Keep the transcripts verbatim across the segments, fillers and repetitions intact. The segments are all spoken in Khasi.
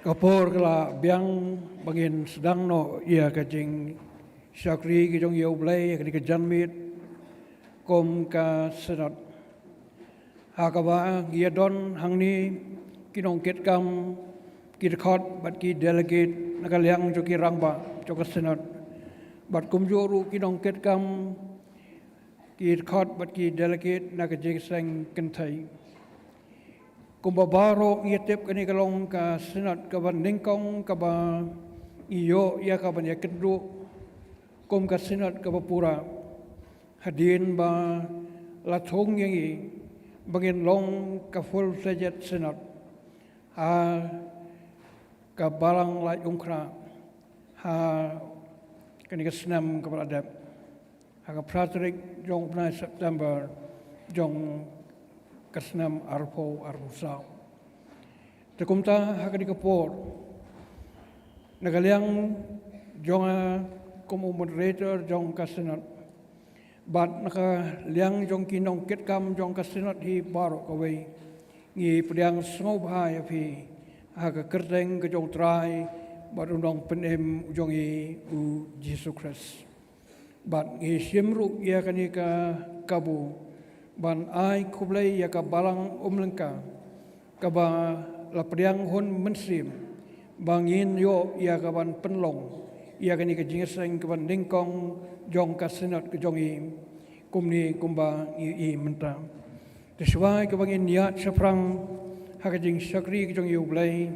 Ka por ka la biang ba ngin sdang noh ïa ka jingshakri ka jong ïa U Blei ha kane ka janmiet kum ka Synod. Ha kaba ngi ïa don hangne ki nongkitkam, ki dkhot bad ki delegate na ka liang jong ki rangbah jong ka Synod. Bad kumjuh ruh ki nongkitkam, ki dkhot bad ki delegate na ka jingïaseng kynthei. Kumba baroh ngi tip, kane ka long ka Synod kaba nyngkong kaba ngi ïoh ïa ka ban ïakynduh kum ka Synod kaba pura. Hadien ba la thung ïa ngi ba ngin long ka full-fledged Synod ha ka Balang Laitumkhrah ha kane ka snem kaba la dep, ha ka phra tarik jong u bnai September jong ka snem arphew arphew saw. Te kumta ha kane ka por, na ka liang jong nga kum u moderator jong ka Synod, bad na ka liang jong ki nongkitkam jong ka Synod hi baroh kawei, ngi pdiang sngewbha ïa phi ha ka kyrteng ka jong U Trai bad U Nongpynim jong ngi U Jisu Khrist. Bad ngi shim ruh ïa kane ka kabu ban ai khublei ïa ka Balang Umlyngka kaba la pdiang hun mynsiem ba ngin ïoh ïa ka ban pynlong ïa kane ka jingïaseng kaba nyngkong jong ka Synod ka jong ngi, kumne kumba ngi ïohi mynta. Te shuwa kaba ngin ïaid shaphrang ha ka jingshakri ka jong ïa U Blei,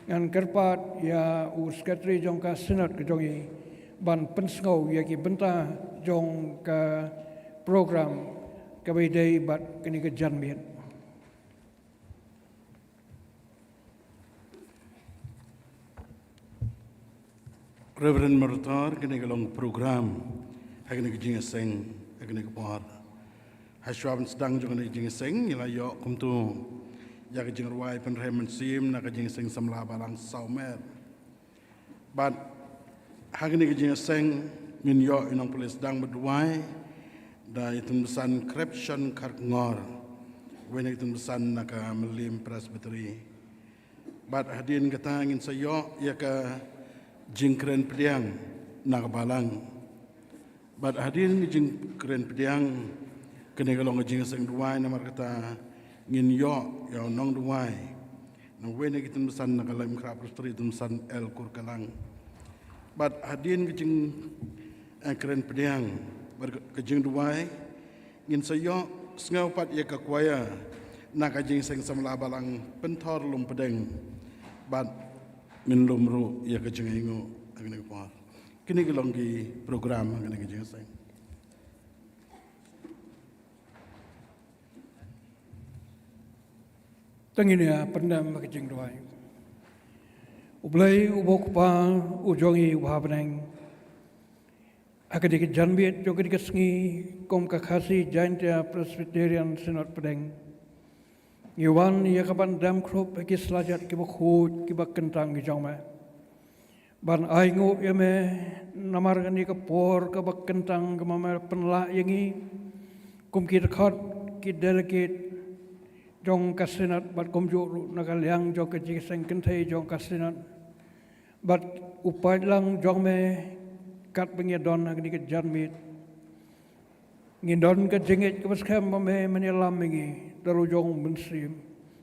ngan kyrpad ïa u Secretary jong ka Synod ka jong ngi ban pynsngew ïa ki bynta jong ka program kaba ïadei bad kane ka janmiet. Reverend Myrtle, kane ka long program ha kane ka jingïaseng ha kane ka por. Ha shuwa ban sdang jong kane ka jingïaseng, ngi la ïoh kumto ïa ka jingrwai pynrhem mynsiem na ka jingïaseng samla balang sawmer. Bad ha kane ka jingïaseng ngin ïoh i nongpule sdang bad duwai da i Tymmen Basan Krepshan Kharkongor, wei na i Tymmen Basan na ka Mylliem Presbytery. Bad hadien kata ngin sa ïoh ïa ka jingkren pdiang na ka balang. Bad hadien ka jingkren pdiang, kane ka long ka jingïaseng duwai, namar kata ngin ïoh ïa u nongduwai na wei na ki Tymmen Basan na ka Laitumkhrah Presbytery, Tymmen Basan L Kurkalang. Bad hadien ka jing, eh, kren pdiang bad ka, ka jingduwai, ngin sa ïoh sngew pat ïa ka choir na ka jingïaseng samla balang Pynthorlumpdeng. Bad ngin lum ruh ïa ka jingainguh ha kane ka por. Kine ki long ki program ha kane ka jingïaseng. To ngin ïa pyndem ha ka jingduwai. U Blei uba U Kpa u jong ngi uba ha bneng, ha kane ka janmiet jong kane ka sngi kum ka Khasi Jaintia Presbyterian Synod Pdeng, ngi wan ïa ka ban dem khrup ha ki slajat kiba khuid kiba kyntang ki jong me, ban ainguh ïa me namar kane ka por kaba kyntang kaba me pynlah ïa ngi kum ki dkhot, ki delegate jong ka Synod, bad kumjuh ruh na ka liang jong ka jingïaseng kynthei jong ka Synod. Bad u paidlang jong me, katba ngi don ha kane ka janmiet, ngi don ka jingngeit kaba skhem ba me men ïalam ïa ngi da la u jong u Mynsiem,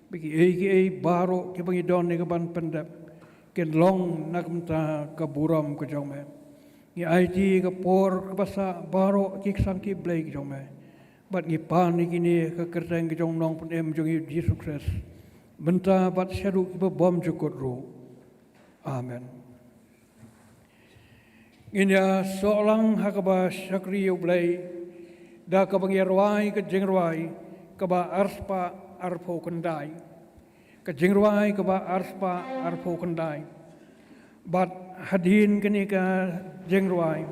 ba kiei kiei baroh kiba ngi don ïa ka ban pyndep kin long na ka bynta ka burom ka jong me. Ngi aiti ka por kaba sah baroh ki ksang ki blei ki jong me, bad ngi pan ïa kine ha ka kyrteng ka jong u Nongpynim jong ngi u Jisu Khrist, mynta bad shaduh kiba bymjukut ruh. Amen. Ngin ïa soh lang ha kaba shakri ïa U Blei da kaba ngi ïa rwai ka jingrwai kaba arspah arphew khyndai. Ka jingrwai kaba arspah arphew khyndai. Bad hadien kane ka jingrwai,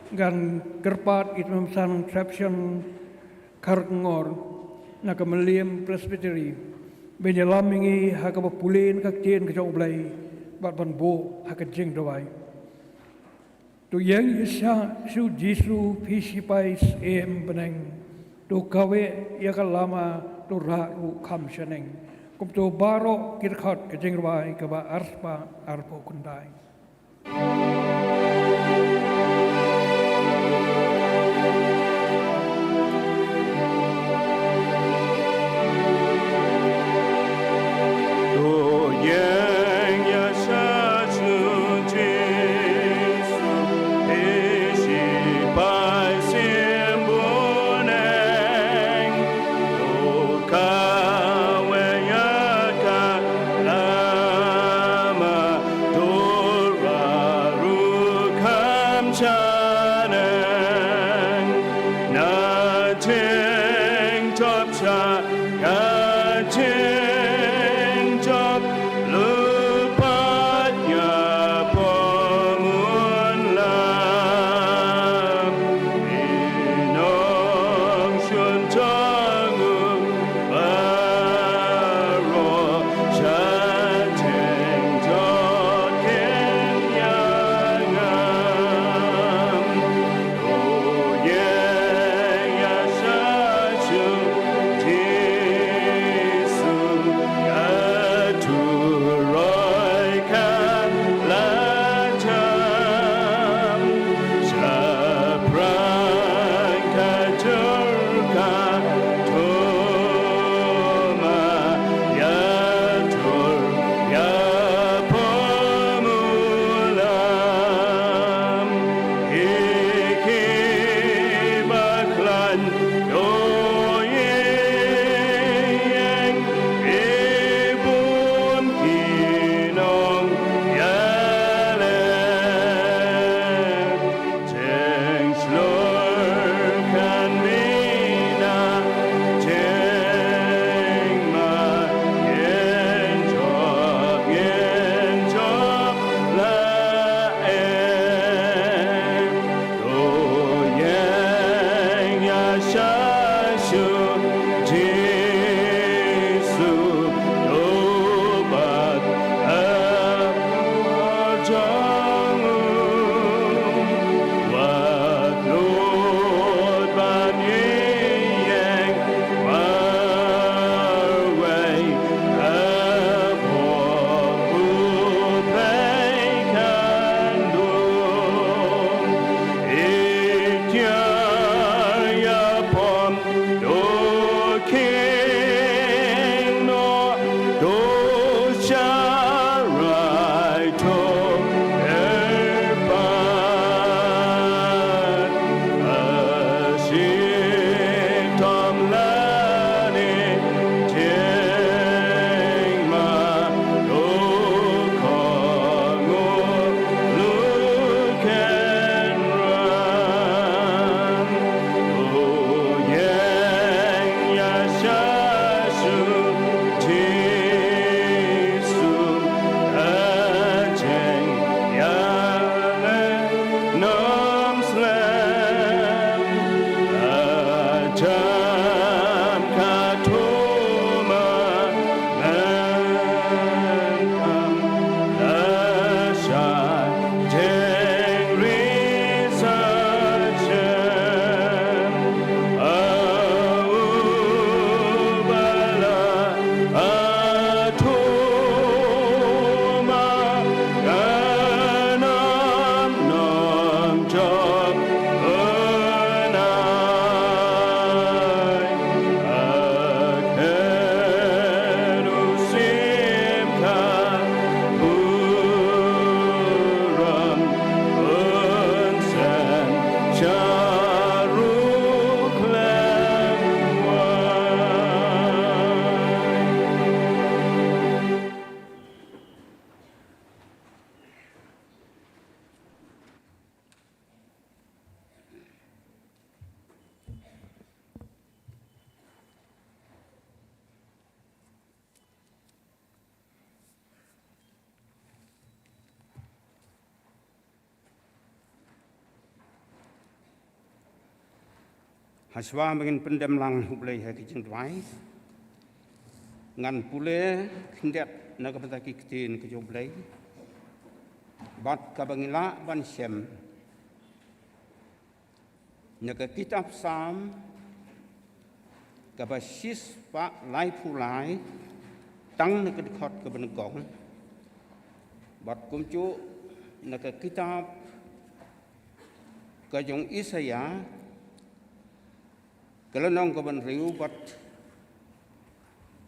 ngan kyrpad ïa i Tymmen Basan Trepshan Kharkongor na ka Mylliem Presbytery ban ïalam ïa ngi ha kaba pule na ka ktien ka jong U Blei bad ban buh ha ka jingduwai. To ïeng ïa shah sha u Jisu phi shipai syiem bneng. To kaweh ïa ka lama, to rah ruh kham shaneng. Kumto baroh ki dkhot ka jingrwai kaba arspah arphew khyndai. Hashwa ba ngin pyndem lang ha U Blei ha ki jingduwai, ngan pule khyndiat na ka bynta ki ktien ka jong U Blei, bad kaba ngi lah ban shem na ka kitab Salm kaba shispah laiphew lai, tang na ka dkhot kaba nyngkong. Bad kumjuh na ka kitab ka jong Isaïah, ka lynnong kaba hynriew, bad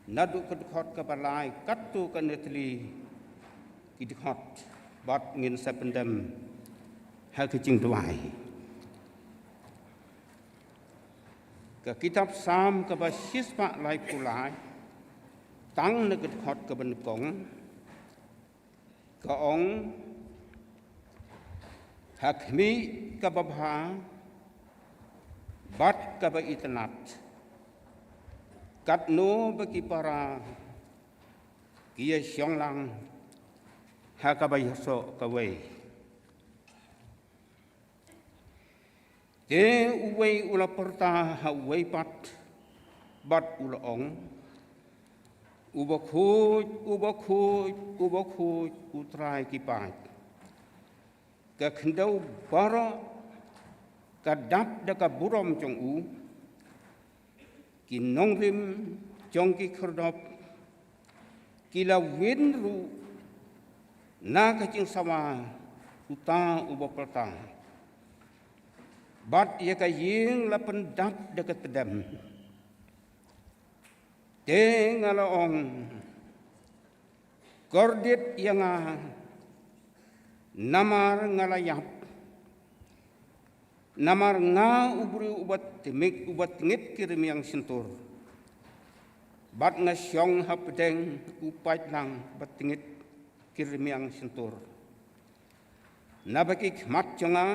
naduh ka dkhot kaba lai katto katne tylli ki dkhot, bad ngin sa pyndem ha ka jingduwai. Ka kitab Salm kaba shispah laiphew lai, tang na ka dkhot kaba nyngkong, ka ong: Ha khmih kaba bha bad kaba itynnad, katno ba ki para ki ïa shong lang ha kaba ïasoh kawei. Te uwei u la pyrta ha uwei pat, bad u la ong: U bakhuid, u bakhuid, u bakhuid, U Trai ki paid. Ka khyndew baroh ka dap da ka burom jong u. Ki nongrim jong ki khyrdop ki la win ruh na ka jingsawa uta uba pyrta, bad ïa ka ïing la pyndap da ka tdem. Te nga la ong: Kordit ïa nga, namar nga la ïap, namar nga u briew uba tngit, uba tngit ki rmiang shyntur, bad nga shong hapdeng u paidlang ba tngit ki rmiang shyntur. Naba ki khmat jong nga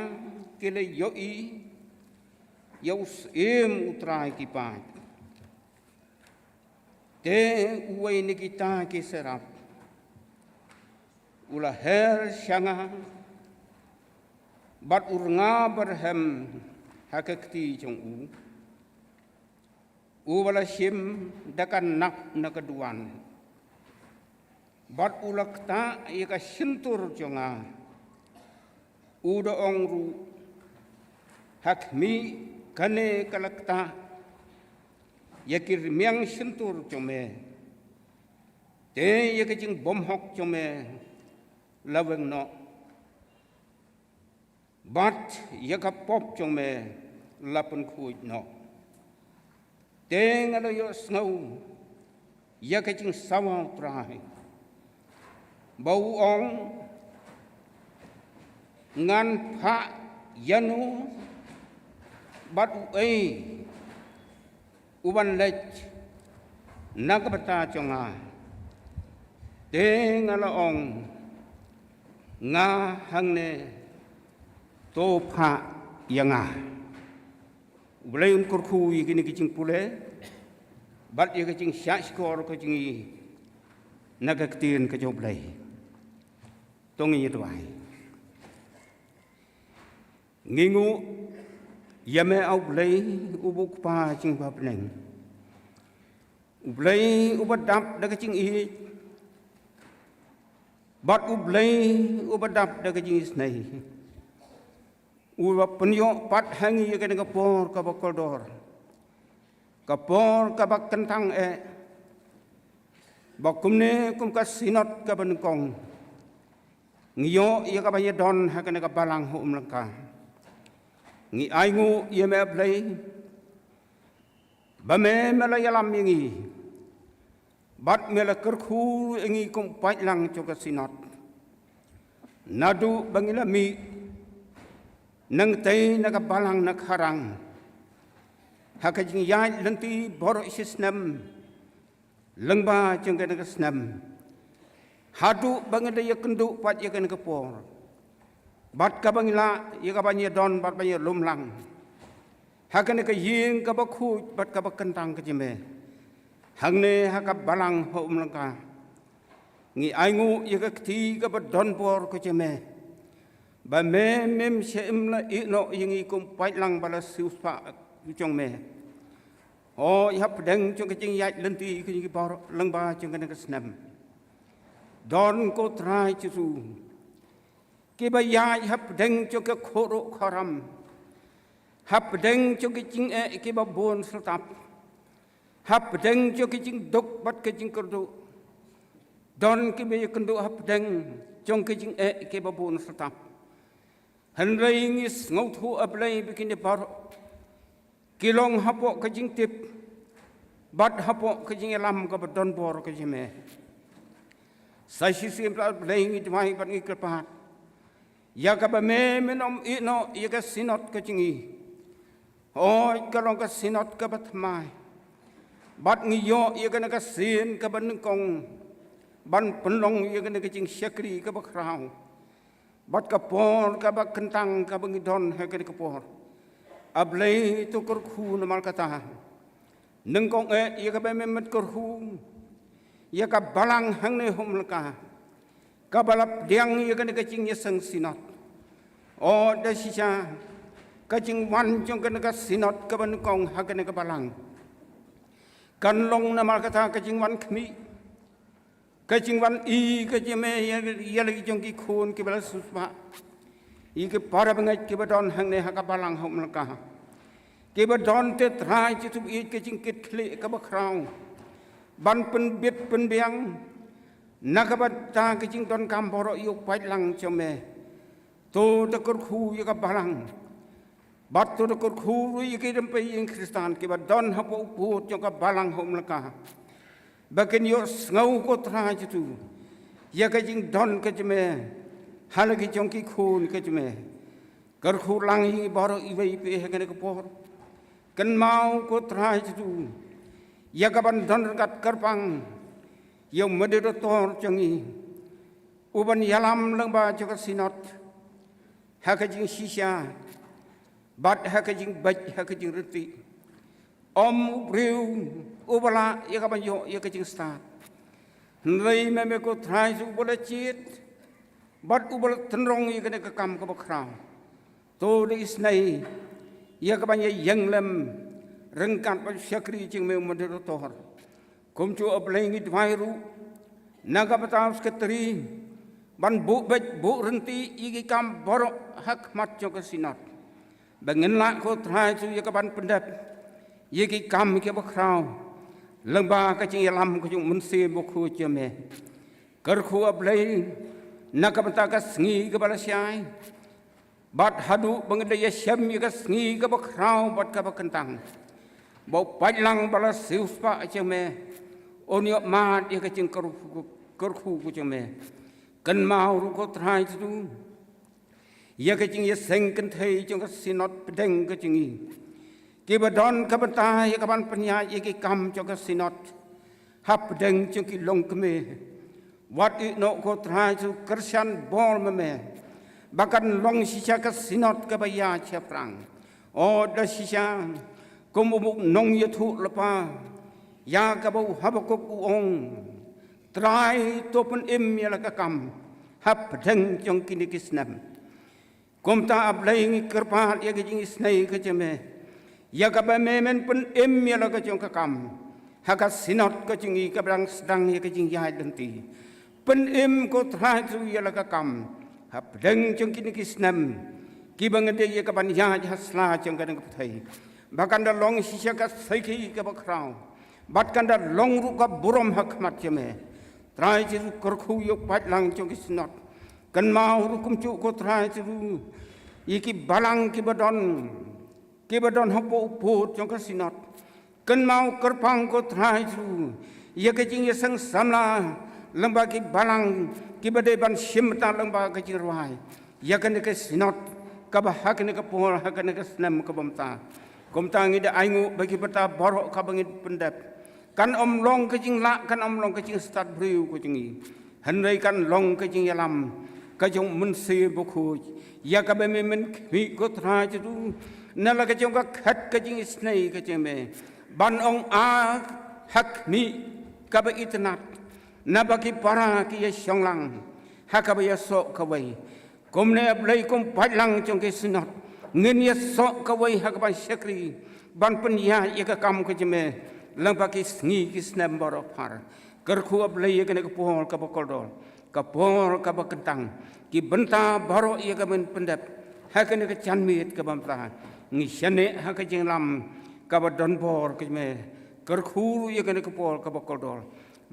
ki la ïohi ïa u Syiem U Trai ki paid. Te uwei na kita ki serap u la her sha nga, bad u rnga barhem ha ka kti jong u, uba la shim da ka nap na ka duwan, bad u la ktah ïa ka shyntur jong nga. U da ong ruh: Ha khmih, kane ka la ktah ïa ki rmiang shyntur jong me. Te ïa ka jingbymhok jong me la weng noh, bad ïa ka pop jong me la pynkhuid noh. Te nga la ïohsngew ïa ka jingsawa U Trai, ba u ong: Ngan phah ïa no bad uei uban leit na ka bynta jong nga? Te nga la ong: Nga hangne, to phah ïa nga. U Blei un kyrkhu ïa kine ki jingpule bad ïa ka jingshah shkor ka jong ngi na ka ktien ka jong U Blei. To ngin ïa duwai. Ngi nguh ïa me, A U Blei, uba U Kpa jong ngi ba ha bneng, U Blei uba dap da ka jingïeit bad U Blei uba dap da ka jingisynei, uba pynïoh pat ha ngi ïa kane ka por kaba kordor, ka por kaba kyntang eh, ba kumne kum ka Synod kaba nyngkong ngi ïoh ïa ka ban ïa don ha kane ka balang ha Umlyngka. Ngi ainguh ïa me, A Blei, ba me, me la ïalam ïa ngi bad me la kyrkhu ïa ngi kum paidlang jong ka Synod. Naduh ba ngi la mih nangtei na ka balang na Kharang, ha ka jingïaid lynti baroh shi snem lyngba jong kane ka snem, haduh ba ngi la ïakynduh pat ïa kane ka por, bad kaba ngi lah ïa ka ban ïa don bad ban ïa lum lang ha kane ka ïing kaba khuid bad kaba kyntang ka jong me, hangne ha ka balang ha Umlyngka. Ngi ainguh ïa ka kti kaba donbor ka jong me, ba me, mem shym la ïehnoh ïa ngi kum paidlang ba la siewspah jong me. Hooid, hapdeng jong ka jingïaid lynti ka jong ngi baroh lyngba jong kane ka snem, don, ko Trai Jisu, kiba ïaid hapdeng jong ka khuid ruh khuram, hapdeng jong ka jingeh kiba bun syrtap, hapdeng jong ka jingduk bad ka jingkyrduh, Don kiba ïakynduh hapdeng jong ka jingeh kiba bun shatap. Hynrei ngi sngewthuh, A Blei, ba kine baroh ki long hapoh ka jingtip bad hapoh ka jingïalam kaba donbor ka jong me. Sa shisien pat, A Blei, ngi duwai bad ngi kyrpad ïa kaba me men ym ïehnoh ïa ka Synod ka jong ngi. Hooid, ka long ka Synod kaba thymmai, bad ngi ïoh ïa kane ka sien kaba nyngkong ban pynlong ïa kane ka jingshakri kaba khraw, bad ka por kaba kyntang kaba ngi don ha kane ka por. A Blei, to kyrkhu namar kata, nyngkong eh ïa kaba me men kyrkhu ïa ka Balang hangne ha Umlaka, kaba la pdiang ïa kane ka jingïaseng Synod. O da shisha, ka jingwan jong kane ka Synod kaba nyngkong ha kane ka Balang kan long namar kata ka jingwan khmih, ka jingwan ïa ka jingmih ïa, ïa la ki jong ki khun kiba la siewspah, ïa ki para bangeit kiba don hangne ha ka Balang ha Umlaka, kiba don te Trai Jisu, ïa ka jingkitkhlieh kaba khraw ban pynbit pynbiang na ka bynta ka jingdonkam baroh ïa u paidlang jong me. To da kyrkhu ïa ka Balang, bad to da kyrkhu ruh ïa ki rympei ïing Khristan kiba don hapoh u pud jong ka Balang ha Umlaka, ba kin ïohsngew, ko Trai Jisu, ïa ka jingdon ka jong me ha la ki jong ki khun ka jong me. Kyrkhu lang ïa ngi baroh iwei pa iwei ha kane ka por. Kynmaw, ko Trai Jisu, ïa kaban don ryngkat kyrpang ïa u Moderator jong ngi, uban ïalam lyngba jong ka Synod ha ka jingshisha bad ha ka jingbeit, ha ka jingryntih. Ym u briew uba lah ïa kaban ïoh ïa ka jingstad, hynrei me, me ko Trai Jisu, uba la jied bad uba la tynrong ïa kane ka kam kaba khraw. To da isynei ïa kaban ïaïeng lem ryngkat bad u shakri jong me, u Moderator. Kumjuh, A Blei, ngi duwai ruh na ka bynta u Secretary, ban buh beit buh ryntih ïa ki kam baroh ha khmat jong ka Synod, ba ngin lah, ko Trai Jisu, ïa kaban pyndep ïa ki kam kiba khraw lyngba ka jingïalam ka jong u Mynsiem Bakhuid jong me. Kyrkhu, A Blei, na ka bynta ka sngi kaba la shai, bad haduh ba ngi da ïashem ïa ka sngi kaba khraw bad kaba kyntang, ba u paidlang ba la siewspah jong me un ïoh mad ïa ka jingkyrkhu, kyrkhu ka jong me. Kynmaw ruh, ko Trai Jisu, ïa ka jingïaseng kynthei jong ka Synod pdeng ka jong ngi, kiba don ka bynta ïa kaban pynïaid ïa ki kam jong ka Synod hapdeng jong ki longkmie. Wat ïehnoh, ko Trai Jisu, kyrshan bor ma me, ba kan long shisha ka Synod kaba ïaid shaphrang. O da shisha, kum u nongïathuhlypa ïa kaba u Habakuk u ong, Trai, to pynim ïa la ka kam hapdeng jong kine ki snem. Kumta, A Blei, ngi kyrpad ïa ka jingisynei ka jong me, ïa kaba me men pynim ïa la ka jong ka kam ha ka Synod ka jong ngi kaba dang sdang ïa ka jingïaid lynti. Pynim, ko Trai Jisu, ïa la ka kam hapdeng jong kine ki snem kiba ngi dei ïa kaban ïaid ha sla jong kane ka pyrthei, ba kan da long shisha ka saikhi kaba khraw, bad kan da long ruh ka burom ha khmat jong me. Trai Jisu, kyrkhu ïa u paidlang jong ka Synod. Kynmaw ruh kumjuh, ko Trai Jisu, ïa ki balang kiba don, kiba don hapoh u pud jong ka Synod. Kynmaw kyrpang, ko Trai Jisu, ïa ka jingïaseng samla lyngba ki balang kiba dei ban shim bynta lyngba ka jingrwai ïa kane ka Synod kaba ha kane ka por, ha kane ka snem kaba mynta. Kumta ngi da ainguh ba ki bynta baroh kaba ngin pyndep kan ym long ka jinglah, kan ym long ka jingstad briew ka jong ngi, hynrei kan long ka jingïalam ka jong u Mynsiem Bakhuid, ïa kaba me men khmih, ko Trai Jisu, na la ka jong ka khet ka jingisynei ka jong me, ban ong, A, ha khmih kaba itynnad, naba ki para ki ïashong lang ha kaba ïasoh kawei. Kumne, A Blei, kum paidlang jong ka Synod, ngin ïasoh kawei ha kaban shakri ban pynïaid ïa ka kam ka jong me lyngba ki sngi ki snem baroh phar. Kyrkhu, A Blei, ïa kane ka por kaba kordor, ka por kaba kyntang, ki bynta baroh ïa kaba men pyndep ha kane ka janmiet kaba mynta, ngi shaniah ha ka jingïalam kaba donbor ka jong me. Kyrkhu ruh ïa kane ka por kaba kordor,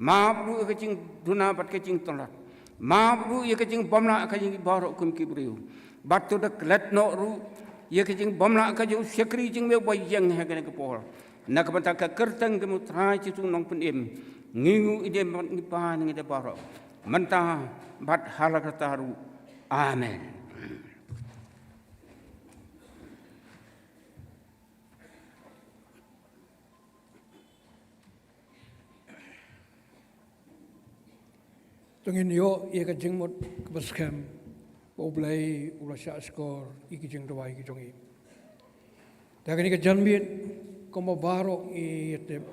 Map ruh ïa ka jingduna bad ka jingtlot. Map ruh ïa ka jingbymlah ka jong ngi baroh kum ki briew. Bad to da klet noh ruh ïa ka jingbymlah ka jong u shakri jong me uba ïeng ha kane ka por. Na ka bynta ka kyrteng ka jong u Trai Jisu Nongpynim, ngi nguh, ngi dei bad ngi pan, ngi dei baroh mynta bad ha la katta ruh. Amen. To ngin ïoh ïa ka jingmut kaba skhem ba U Blei u la shah shkor ïa ki jingduwai ki jong ngi. Te kane ka janmiet kumba baroh ngi ïa tip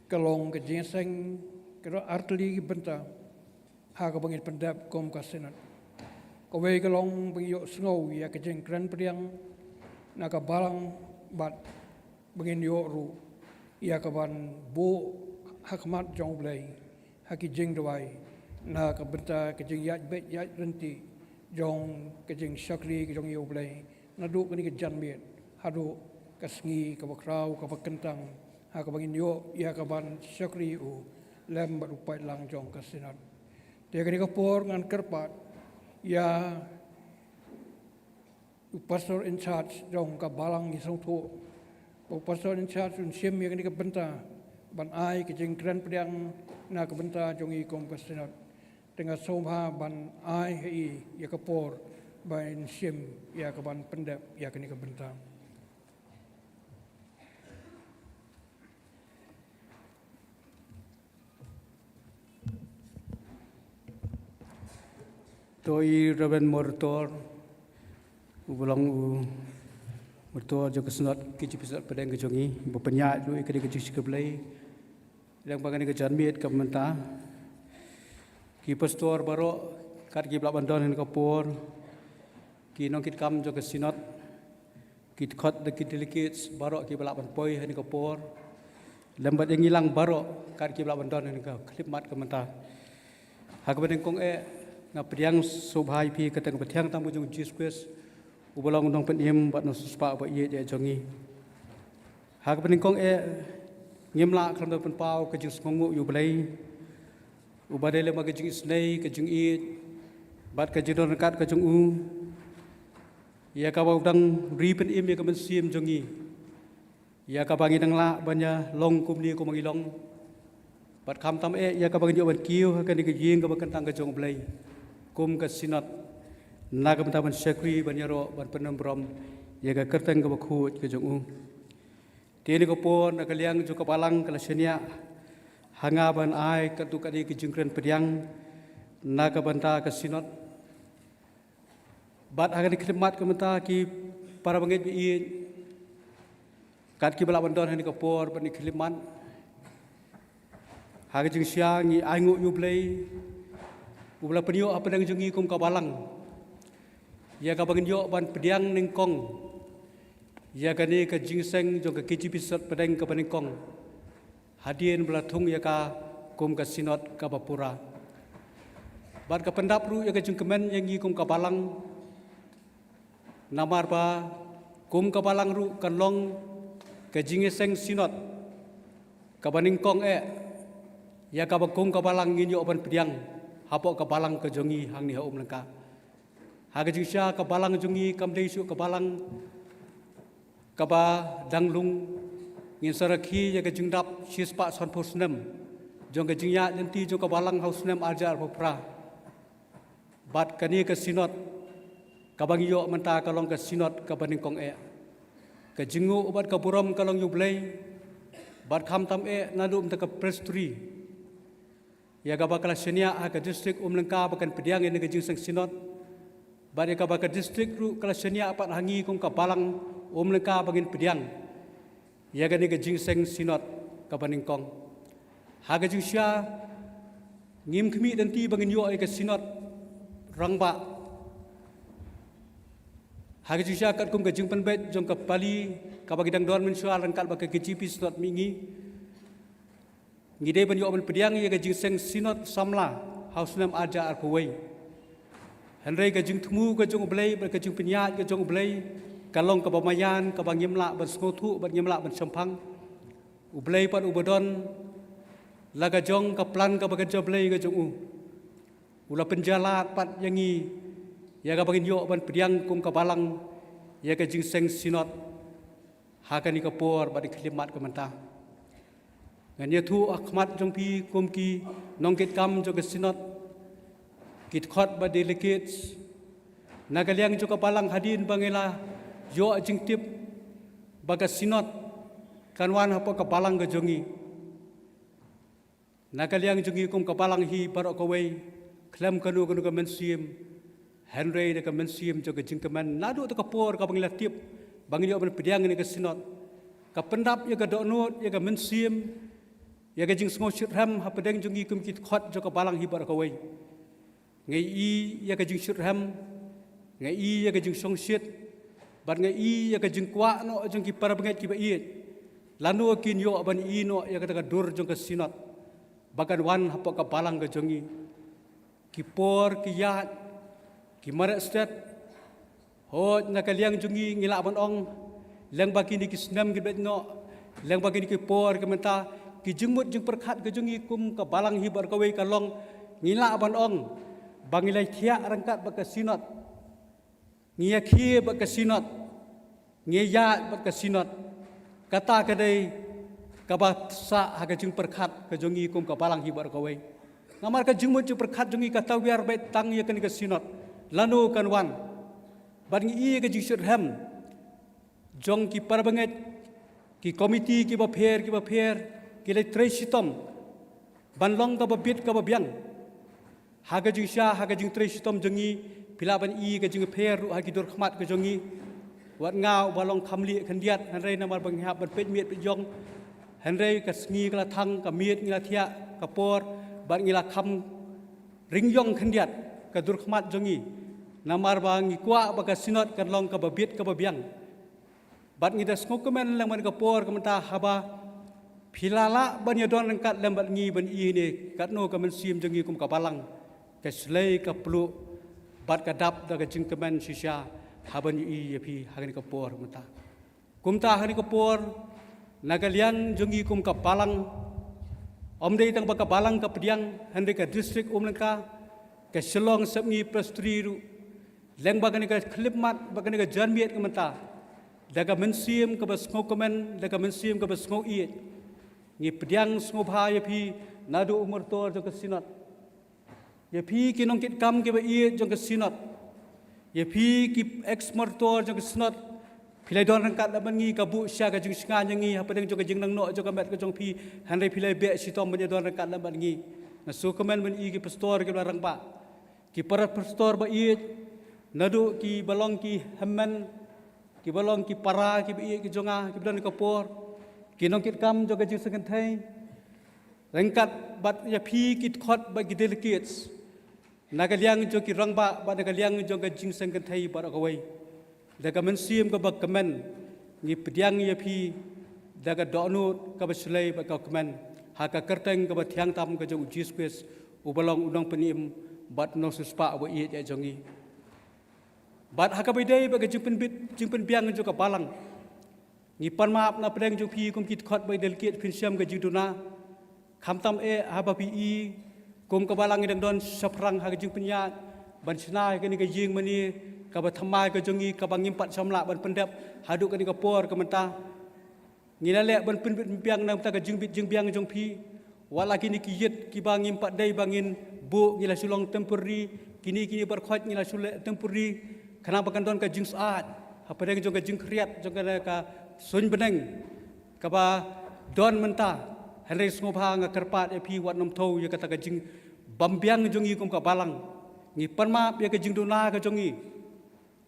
ka long ka jingïaseng ka dei ar tylli ki bynta ha kaba ngin pyndep kum ka Synod. Kawei ka long ba ngin ïohsngew ïa ka jingkren pdiang na ka balang bad ba ngin ïoh ruh ïa kaban buh ha khmat jong U Blei ha ki jingduwai na ka bynta ka jingïaid beit ïaid ryntih jong ka jingshakri ka jong ngi ïa U Blei naduh kane ka janmiet haduh ka sngi kaba khraw kaba kyntang ha kaba ngin ïoh ïa kaban shakri ïa u lem bad u paidlang jong ka Synod. Te kane ka por ngan kyrpad ïa u pastor in charge jong ka balang, ngi sngewthuh ba u pastor in charge un shim ïa kane ka bynta ban ai ka jingkren pdiang na ka bynta jong ngi kum ka Synod. Te nga sngewbha ban ai ha i ïa ka por ban shim ïa kaban pyndep ïa kane ka bynta. To i Reverend Myrtle, uba long u Myrtle jong ka Synod, K J P Synod pdeng ka jong ngi, ba pynïaid ruh ïa kane ka jingshakri Blei lyngba kane ka janmiet ka mynta. Ki pastor baroh kat kiba lah ban don ha kane ka por, ki nongkitkam jong ka Synod, ki dkhot da ki delegates baroh kiba lah ban poi ha kane ka por, lem bad ïa ngi lang baroh kat kiba lah ban don ha kane ka khyllipmat ka mynta. Ha kaba nyngkong eh nga pdiang sngewbha ïa phi ha ka kyrteng kaba thiang tam ka jong u Jisu Khrist, uba long u Nongpynim bad u Nongsiewspah ba ïeit jong ngi. Ha kaba nyngkong eh ngim lah khlem da pynpaw ka jingsngewnguh ïa U Blei, uba dei lem bad ka jingisynei, ka jingïeit bad ka jingdon ryngkat ka jong u, ïa kaba u dang ri pynim ïa ka mynsiem jong ngi, ïa kaba ngi dang lah ban ïa long kumne kumba ngi long. Bad khamtam eh ïa kaba ngi ïoh ban kiew ha kane ka ïing kaba kyntang ka jong U Blei kum ka Synod, na ka bynta ban shakri, ban ïaroh, ban pynburom ïa ka kyrteng kaba khuid ka jong u. Te ha kane ka por na ka liang jong ka balang ka la shaniah ha nga ban ai katto katne ki jingkren pdiang na ka bynta ka Synod. Bad ha kane ka khyllipmat ka mynta ki para bangeit ba ïeit, kat kiba lah ban don ha kane ka por bad ha kane ka khyllipmat, ha ka jingshisha ngi ainguh ïa U Blei uba la pynïoh hapdeng jong ngi kum ka balang ïa kaba ngin ïoh ban pdiang nyngkong ïa kane ka jingïaseng jong ka K J P Synod pdeng kaba nyngkong, hadien ba la thung ïa ka kum ka Synod kaba pura. Bad ka pyndap ruh ïa ka jingkmen ïa ngi kum ka balang, namar ba kum ka balang ruh kan long ka jingïaseng Synod kaba nyngkong eh ïa kaba kum ka balang ngin ïoh ban pdiang hapoh ka balang ka jong ngi hangne ha Umlyngka. Ha ka jingshisha ka balang jong ngi kam dei shuh ka balang kaba dang lung. Ngin sa rakhe ïa ka jingdap shispah sanphew snem jong ka jingïaid lynti jong ka balang ha u snem arhajar arphew phra. Bad kane ka Synod kaba ngi ïoh mynta ka long ka Synod kaba nyngkong eh. Ka jingnguh bad ka burom ka long ïa U Blei, bad khamtam eh naduh mynta ka Presbytery ïa kaba ka la shaniah ha ka district Umlyngka ba kan pdiang ïa kane ka jingïaseng Synod, bad ïa kaba ka district ruh ka la shaniah pat ha ngi kum ka balang Umlyngka ba ngin pdiang ïa kane ka jingïaseng Synod kaba nyngkong. Ha ka jingshisha ngim khmih lynti ba ngin ïoh ïa ka Synod rangbah. Ha ka jingshisha katkum ka jingpynbeit jong ka pali kaba ki dang don mynshuwa ryngkat bad ka K J P Synod Mihngi, ngi dei ban ïoh ban pdiang ïa ka jingïaseng Synod samla ha u snem arhajar arphew wei. Hynrei ka jingthmu ka jong U Blei bad ka jingpynïaid ka jong U Blei ka long kaba maïan, kaba ngim lah ban sngewthuh bad ngim lah ban shemphang. U Blei pat uba don la ka jong ka plan kaba kynja Blei ka jong u, u la pynjah lad pat ïa ngi ïa kaba ngin ïoh ban pdiang kum ka balang ïa ka jingseng synod ha kane ka por bad ka khyllipmat ka mynta. Ngan ïathuh ha khmat jong phi kum ki nongkitkam jong ka synod, ki dkhot bad delegates, na ka liang jong ka balang hadien ba ngi la ïoh jingtip ba ka synod kan wan hapoh ka balang ka jong ngi. Na ka liang jong ngi kum ka balang hi baroh kawei, khlem kano kano ka mynsiem, hynrei da ka mynsiem jong ka jingkmen naduh ta ka por kaba ngi la tip ba ngi ïoh ban pdiang ïa ka synod, ka pyndap ïa ka dohnud, ïa ka mynsiem, ïa ka jingsngew shitrhem hapdeng jong ngi kum ki dkhot jong ka balang hi baroh kawei. Ngi i ïa ka jingshitrhem, ngi i ïa ka jingshongshit, bad ngi i ïa ka jingkwah noh jong ki para bangeit kiba ïeit, lano kin ïoh ban i noh ïa kata ka dur jong ka synod ba kan wan hapoh ka balang ka jong ngi. Ki por ki ïaid, ki mareh stet, hooid na ka liang jong ngi ngi lah ban ong, lyngba kine ki snem ki beit noh, lyngba kine ki por ki mynta, ki jingmut jingpyrkhat ka jong ngi kum ka balang hi baroh kawei ka long, ngi lah ban ong ba ngi la thiah ryngkat bad ka synod, ngi ïakhie bad ka synod, ngi ïaid bad ka synod. Kata ka dei kaba sah ha ka jingpyrkhat ka jong ngi kum ka balang hi baroh kawei. Namar ka jingmut jingpyrkhat jong ngi ka tawiar beit tang ïa kane ka synod, lano kan wan. Bad ngi i ka jingshitrhem jong ki para bangeit, ki komiti kiba pher kiba pher, ki la trei shitom ban long kaba bit kaba biang ha ka jingshisha, ha ka jingtrei shitom jong ngi. Phi lah ban i ka jingpher ruh ha ki dur khmat ka jong ngi. Wat nga uba long kham lieh khyndiat, hynrei namar ba ngi hap ban peit miet peit jong, hynrei ka sngi ka la thang, ka miet ngi la thiah, ka por bad ngi la kham ring ïong khyndiat ka dur khmat jong ngi. Namar ba ngi kwah ba ka synod kan long kaba bit kaba biang. Bad ngi da sngewkmen lem ha kane ka por ka mynta haba phi la lah ban ïadon ryngkat lem bad ngi ban i ne katno ka mynsiem jong ngi kum ka balang ka shlei ka pluh bad ka dap da ka jingkmen shisha haba ngi i ïa phi ha kane ka por ka mynta. Kumta ha kane ka por na ka liang jong ngi kum ka balang, ym dei tang ba ka balang ka pdiang, hynrei ka district Umlyngka, ka Shillong Sepngi Presbytery ruh, lyngba kane ka khyllipmat bad kane ka janmiet ka mynta, da ka mynsiem kaba sngewkmen, da ka mynsiem kaba sngewieit, ngi pdiang sngewbha ïa phi naduh u myrtor jong ka synod. Ïa phi ki nongkitkam kiba ïeit jong ka synod, ïa phi ki ex-myrtor jong ka synod, phi la don ryngkat lem bad ngi, ka buh sha ka jingshngaiñ ïa ngi hapdeng jong ka jingnang noh jong ka met ka jong phi, hynrei phi la beh shitom ban ïadon ryngkat lem bad ngi. Nga sngewkmen ban i ki pastor kiba la rangbah, ki para pastor ba ïeit, naduh kiba long ki hynmen, kiba long ki para kiba ïeit ki jong nga kiba don ha ka por, ki nongkitkam jong ka jingseng kynthei, ryngkat bad ïa phi ki dkhot bad ki delegates, na ka liang jong ki rangbah bad na ka liang jong ka jingseng kynthei baroh kawei. Da ka mynsiem kaba kmen ngi pdiang ïa phi da ka dohnud kaba shlei bad ka kmen, ha ka kyrteng kaba thiang tam ka jong u Jisu Khrist, uba long u nongpynim bad u nongsiewspah uba ïeit ïa jong ngi. Bad ha kaba ïadei bad ka jingpynbit jingpynbiang jong ka balang, ngi pan map na pdeng jong phi kum ki dkhot bad ki delegates, phin shem ka jingduna. Khamtam eh haba phi i kum ka balang ngi dang don shaphrang ha ka jingpynïaid ban shna ïa kane ka ïing mane kaba thymmai ka jong ngi, kaba ngim pat shym lah ban pyndep haduh kane ka por ka mynta. Ngi la leh ban pynbit pynbiang na ka bynta ka jingbit jingbiang jong phi. Wat la kine ki ïit kiba ngim pat dei ba ngin buh, ngi la shu long temporary. Kine kine baroh khoit ngi la shu leh temporary, khnang ba kan don ka jingshai hapdeng jong ka jingkhriat jong kane ka suiñ bneng kaba don mynta. Hynrei sngewbha nga kyrpad ïa phi, wat nym thew ïa kata ka jingbymbiang jong ngi kum ka balang. Ngi pan map ïa ka jingduna ka jong ngi.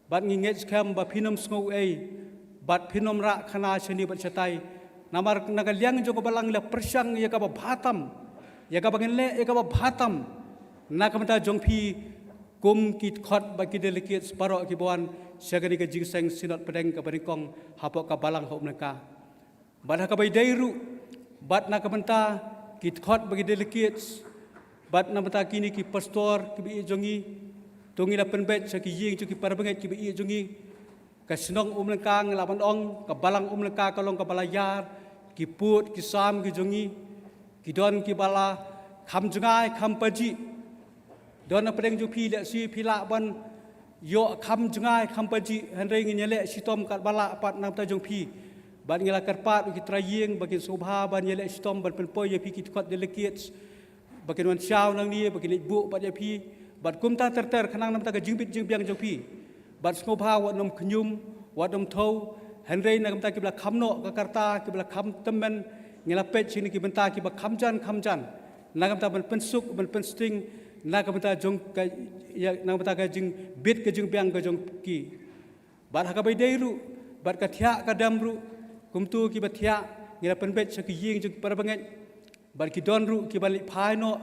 Bad ngi ngeit skhem ba phin ym sngew ei, bad phin ym rah khana shane bad shatai. Namar na ka liang jong ka balang ngi la pyrshang ïa kaba bha tam, ïa kaba ngin leh ïa kaba bha tam na ka bynta jong phi kum ki dkhot bad ki delegates baroh kiba wan sha kane ka jingseng synod pdeng kaba nyngkong hapoh ka balang ha Umlyngka. Bad ha kaba ïadei ruh bad na ka bynta ki dkhot bad ki delegates, bad na bynta kine ki pastor kiba ïeit jong ngi, to ngi la pynbeit sha ki ïing jong ki para bangeit kiba ïeit jong ngi. Ka shnong Umlyngka, ngi lah ban ong ka balang Umlyngka ka long kaba la ïar, ki pud ki sam ki jong ngi, Ki don kiba la kham jngai kham pajih. Don na pdeng jong phi lehse phi lah ban ïoh kham jngai kham pajih, hynrei ngin ïaleh shitom katba lah pat na ka bynta jong phi. Bad ngi la kyrpad ïa ki trai ïing ba kin sngewbha ban ïaleh shitom ban pynpoi ïa phi ki dkhot delegates ba kin wan shaw nangne, ba kin leit buh pat ïa phi. Bad kumta ter ter khnang na ka bynta ka jingbit jingbiang jong phi. Bad sngewbha wat nym khñium, wat nym thew, hynrei na ka bynta kiba la kham noh ka karta, kiba la kham tymmen, ngi la peit shane ki bynta kiba kham jan kham jan. Na ka bynta ban pynsuk, ban pynsting, na ka bynta jong ka, ïa, na ka bynta ka jingbit ka jingbiang ka jong ki. Bad ha kaba ïadei ruh bad ka thiah ka dam ruh, kumto kiba thiah, ngi la pynbeit sha ki ïing jong ki para bangeit. Bad ki don ruh kiba leit phai noh,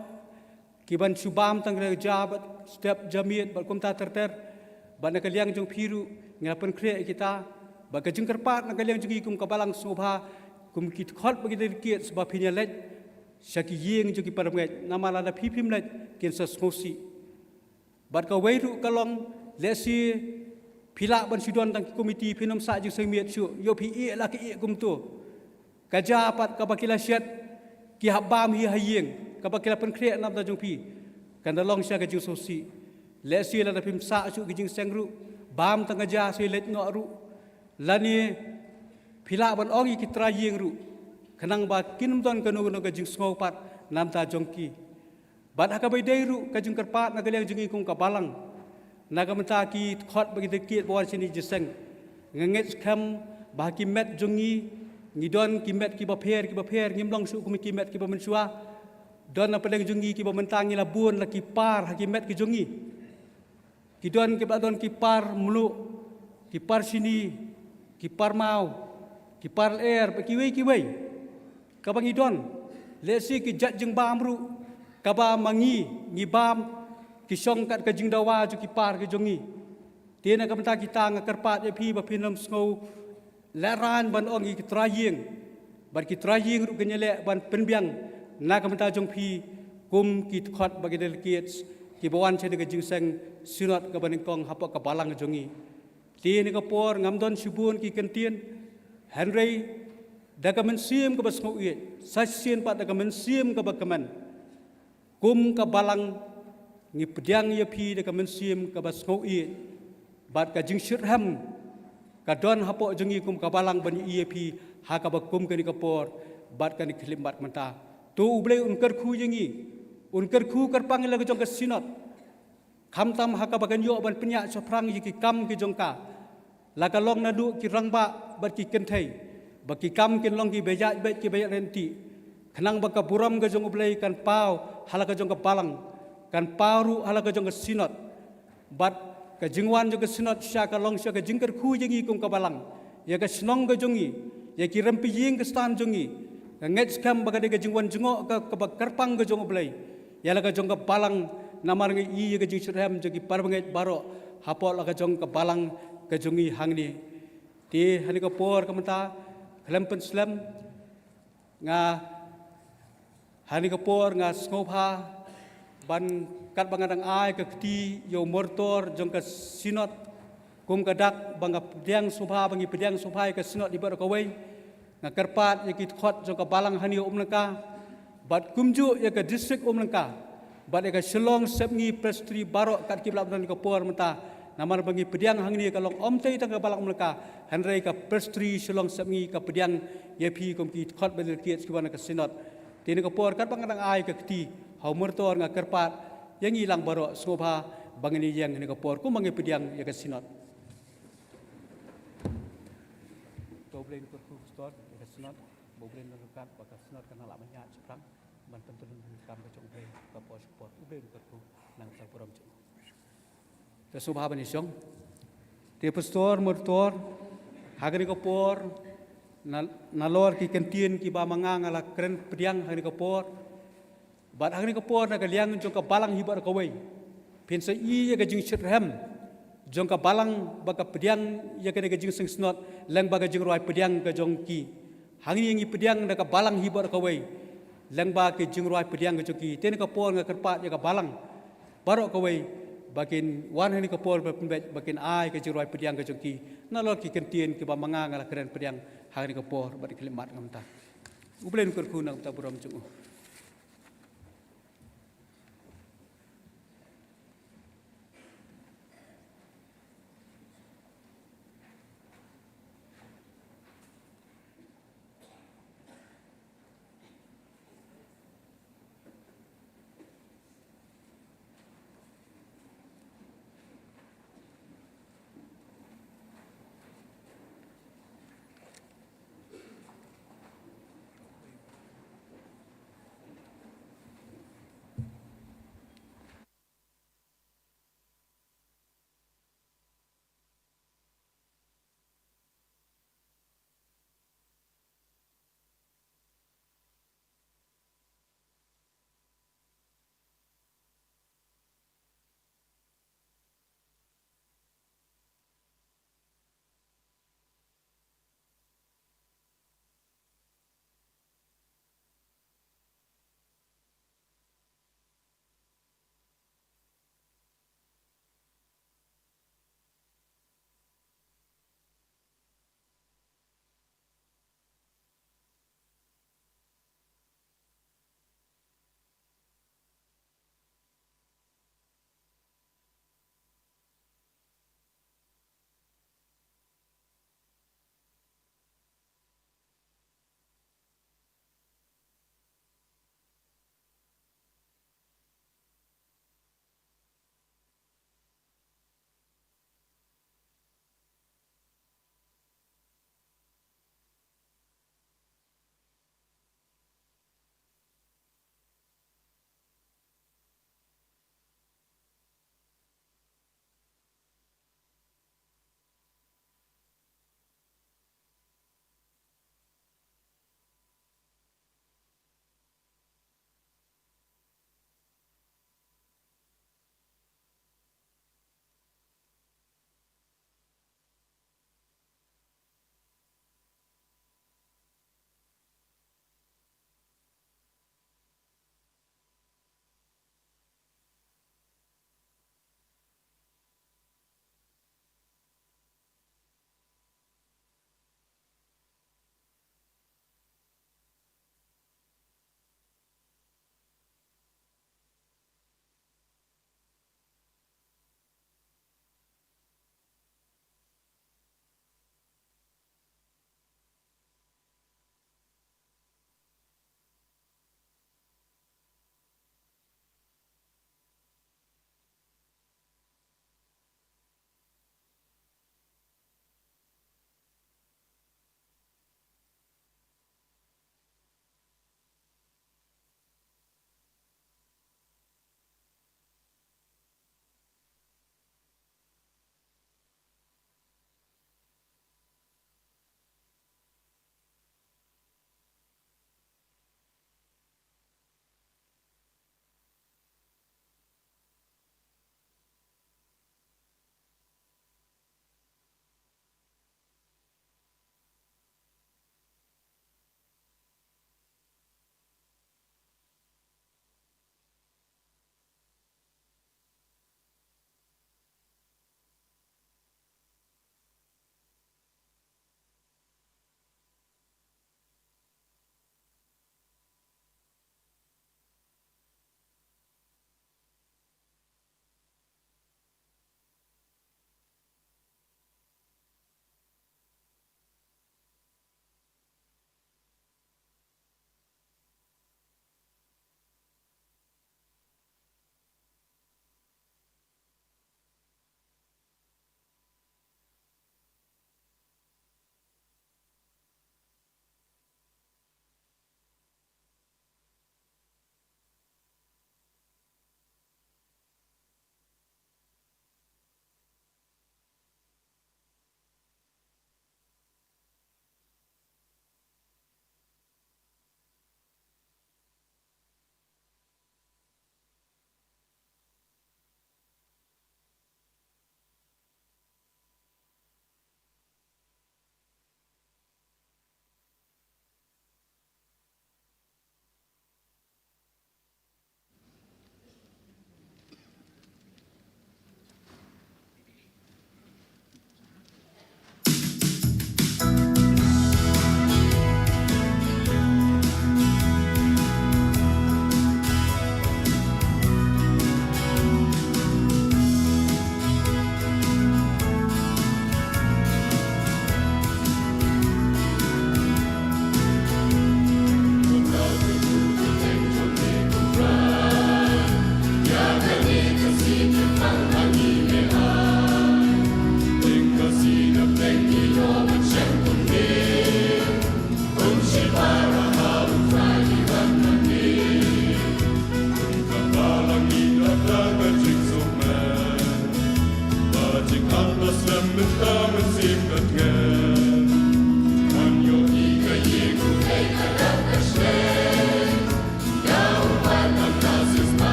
kiban shu bam tang ka ja bad step ja miet bad kumta ter ter. Bad na ka liang jong phi ruh ngi la pynkhreh ïa kita. Bad ka jingkyrpad na ka liang jong ngi kum ka balang, sngewbha kum ki dkhot bad ki delegates ba phin ïaleit sha ki ïing jong ki para bangeit, namar lada phi phim leit kin sa sngewsih. Bad kawei ruh ka long, lehse phi lah ban shu don tang ki komiti, phin ym sah jingseng miet shuh, ïoh phi ïeh la ki ïeh kumto. Ka ja pat kaba ki la shet, ki hap bam hi ha ïing, kaba ki la pynkhreh na ka bynta jong phi, kan da long sha ka jingsngewsih. Lehse lada phim sah shuh ki jingseng ruh, bam tang ka ja sa leit noh ruh. Lane phi lah ban ong ïa ki trai ïing ruh, khnang ba kin ym don kano kano ka jingsngew pat na ka bynta jong ki. Bad ha kaba ïadei ruh ka jingkyrpad na ka liang jong ngi kum ka balang, na ka bynta ki dkhot bad ki delegate ba wan shane jingseng, nga ngeit skhem ba ha ki met jong ngi, ngi don ki met kiba pher kiba pher, ngim long shuh kum ki met kiba mynshuwa. Don na pdeng jong ngi kiba mynta ngi la bun la ki par ha ki met ki jong ngi. Ki don kiba don ki par mluh, ki par shini, ki par maw, ki par lyer bad kiwei kiwei. Kaba ngi don, lehse ki jait jingbam ruh kaba ma ngi ngi bam, ki shong kat ka jingdawa jong ki par ki jong ngi. Te na ka bynta kita nga kyrpad ïa phi ba phin ym sngew lehraiñ ban ong ïa ki trai ïing, bad ki trai ïing ruh kin ïaleh ban pynbiang na ka bynta jong phi kum ki dkhot bad ki delegates kiba wan sha ka jingseng synod kaba nyngkong hapoh ka balang jong ngi. Te na ka por ngam don shibun ki kyntien, hynrei da ka mynsiem kaba sngewsih, sa shisien pat da ka mynsiem kaba kmen. Kum ka balang ngi pdiang ïa phi da ka mynsiem kaba sngewsih bad ka jingshitrhem ka don hapoh jong ngi kum ka balang ban ïohi ïa phi ha kaba kum kane ka por bad kane ka khyllipmat mynta. To U Blei un kyrkhu ïa ngi, un kyrkhu kyrpang ïa la ka jong ka synod. Khamtam ha kaba kan ïoh ban pynïaid shaphrang ïa ki kam ki jong ka, la ka long naduh ki rangbah bad ki kynthei, ba ki kam kin long kiba ïaid beit kiba ïaid ryntih, khnang ba ka burom ka jong U Blei kan paw ha la ka jong ka balang, kan paw ruh ha la ka jong ka synod. Bad ka jingwan jong ka synod shisha ka long shisha ka jingkyrkhu ïa ngi kum ka balang, ïa ka shnong ka jong ngi, ïa ki rympei ïing ka stan jong ngi. Nga ngeit skhem ba ka dei ka jingwan jngoh ka, kaba kyrpang ka jong U Blei ïa la ka jong ka balang, namar ngi ïohi ïa ka jingshitrhem jong ki para bangeit baroh hapoh la ka jong ka balang ka jong ngi hangne. Te ha kane ka por ka mynta, khlem pynslem, nga, ha kane ka por nga sngewbha ban, katba nga dang ai ka kti ïa u murtor jong ka synod, kum ka dak ba nga pdiang sngewbha, ba ngi pdiang sngewbha ïa ka synod hi baroh kawei. Nga kyrpad ïa ki dkhot jong ka balang hangne Umlyngka, bad kumjuh ïa ka distrik Umlyngka, bad ïa ka Shillong Sepngi Presbytery baroh kat kiba lah don ha kane ka por mynta. Namar ba ngi pdiang hangne ka long ym tei tang ka balang Umlyngka, hynrei ka Presbytery Shillong Sepngi ka pdiang ïa phi kum ki dkhot bad delegates kiba na ka synod. Te ha kane ka por katba nga dang ai ka kti ha u murtor nga kyrpad ïa ngi lang baroh sngewbha ba ngin ïeng ha kane ka por kumba ngi pdiang ïa ka synod. To U Blei un kyrkhu pastor ïa ka synod, ba U Blei un ryngkat bad ka synod kan nang lah ban ïaid shaphrang ban pyntylli ïa ka kam ka jong U Blei ka por sha ka por. U Blei un kyrkhu, nang ka burom jong U. Te sngewbha ban ïashong. Te pastor murtor, ha kane ka por, na, nalor ki kyntien kiba ma nga nga la kren pdiang ha kane ka por. Bad ha kane ka por na ka liang jong ka balang hi baroh kawei, phin sa ïohi ïa ka jingshitrhem jong ka balang ba ka pdiang ïa kane ka jingseng synod lyngba ka jingrwai pdiang ka jong ki. Hangne ngi pdiang da ka balang hi baroh kawei lyngba ka jingrwai pdiang ka jong ki. Te ha kane ka por nga kyrpad ïa ka balang baroh kawei ba kin wan ha kane ka por ba pynbeit ba kin ai ka jingrwai pdiang ka jong ki nalor ki kyntien kiba ma nga nga la kren pdiang ha kane ka por bad ka khyllipmat mynta. U Blei un kyrkhu, nang ka burom jong U.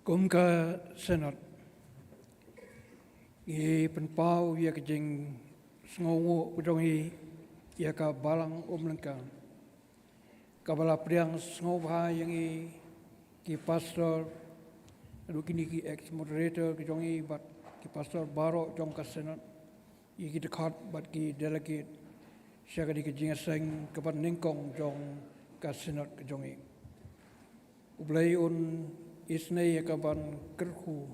Kum ka Synod, ngi pynpaw ïa ka jingsngewnguh ka jong ngi ïa ka Balang Umlyngka, kaba la pdiang sngewbha ïa ngi ki pastor, ruh kine ki ex moderator ki jong ngi bad ki pastor baroh jong ka Synod, ïa ki dkhot bad ki delegate sha kane ka jingïaseng kaba nyngkong jong ka Synod ka jong ngi. U Blei un isynei ïa ka ban kyrkhu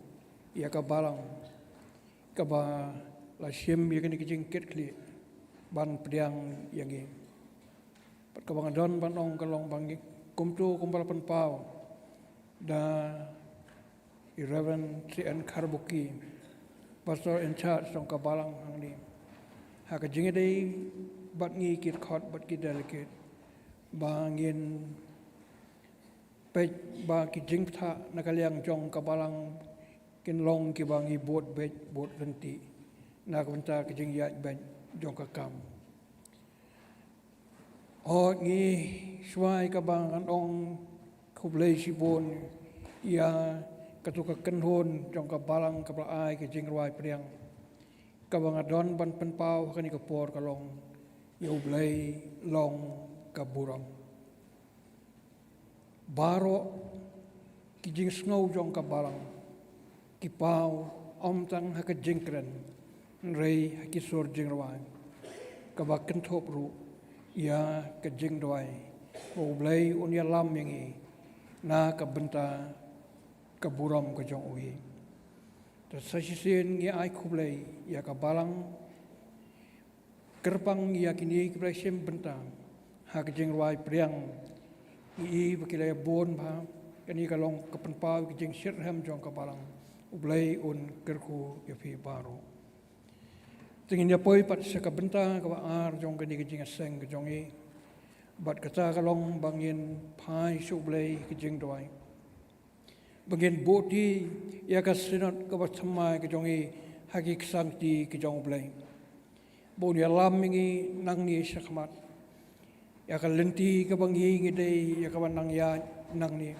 ïa ka Balang kaba la shim ïa kane ka jingkitkhlieh ban pdiang ïa ngi. Bad kaba nga don ban ong ka long ba ngi kumto kumba la pynpaw da i Reverend C N Kharbuki, Pastor in charge jong ka Balang hangne, ha ka jingïadei bad ngi ki dkhot bad ki delegate, ba ngin peit ba ki jingpyntha na ka liang jong ka Balang kin long kiba ngi bud beit bud ryntih na ka bynta ka jingïaid beit jong ka kam. Hooid, ngi shuwa ïa kaba ngan ong khublei shibun ïa kato ka kynhun jong ka Balang kaba la ai ka jingrwai pdiang. Kaba nga don ban pynpaw ha kane ka por ka long, ïa U Blei long ka burom. Baroh ki jingsngew jong ka Balang ki paw ym tang ha ka jingkren, hynrei ha ki sur jingrwai, kaba kynthup ruh ïa ka jingduwai ba U Blei un ïalam ïa ngi na ka bynta ka burom ka jong u hi. Te sa shisien ngi ai khublei ïa ka Balang, kyrpang ïa kine kiba la shim bynta ha ka jingrwai pdiang. Ngi i ba ki la ïabun bha, kane ka long ka pynpaw ka jingshitrhem jong ka Balang. U Blei un kyrkhu ïa phi baroh. Te ngin ïa poi pat sha ka bynta kaba ar jong kane ka jingïaseng ka jong ngi, bad kata ka long ba ngin phai sha U Blei ka jingduwai ba ngin buh ïa ka Synod kaba thymmai ka jong ngi ha ki ksangkti ka jong U Blei, ba un ïalam ïa ngi nangne shakhmat ïa ka lynti kaba ngi ngi dei ïa kaba nang ïaid nangne.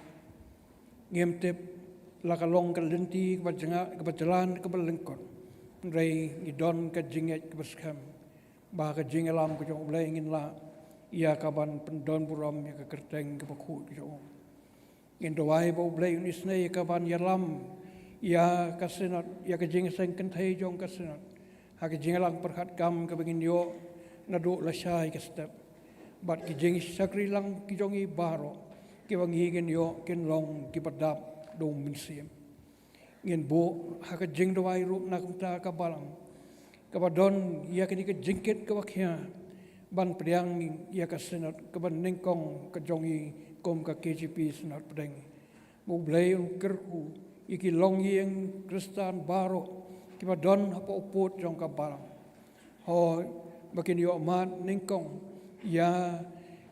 Ngim tip la ka long ka lynti kaba jnga, kaba jlan, kaba lyngkot, hynrei ngi don ka jingngeit kaba skhem ba ka jingïalam ka jong U Blei ngin lah ïa kaban pyndonburom ïa ka kyrteng kaba khuid ka jong u. Ngin duwai ba U Blei un isynei ïa kaban ïalam ïa ka Synod, ïa ka jingïaseng kynthei jong ka Synod ha ka jingïalang pyrkhat kam kaba ngin ïoh naduh lashai ka step, bad ki jingshakri lang ki jong ngi baroh kiba ngi ngin ïoh kin long kiba dap da U Mynsiem. Ngin buh ha ka jingduwai ruh na ka bynta ka Balang kaba don ïa kane ka jingkit kaba khia ban pdiang ïa ka Synod kaba nyngkong ka jong ngi kum ka K J P Synod pdeng. Ba U Blei un kyrkhu ïa ki longïing Khristan baroh kiba don hapoh u pud jong ka Balang. Hooid, ba kin ïoh mad nyngkong ïa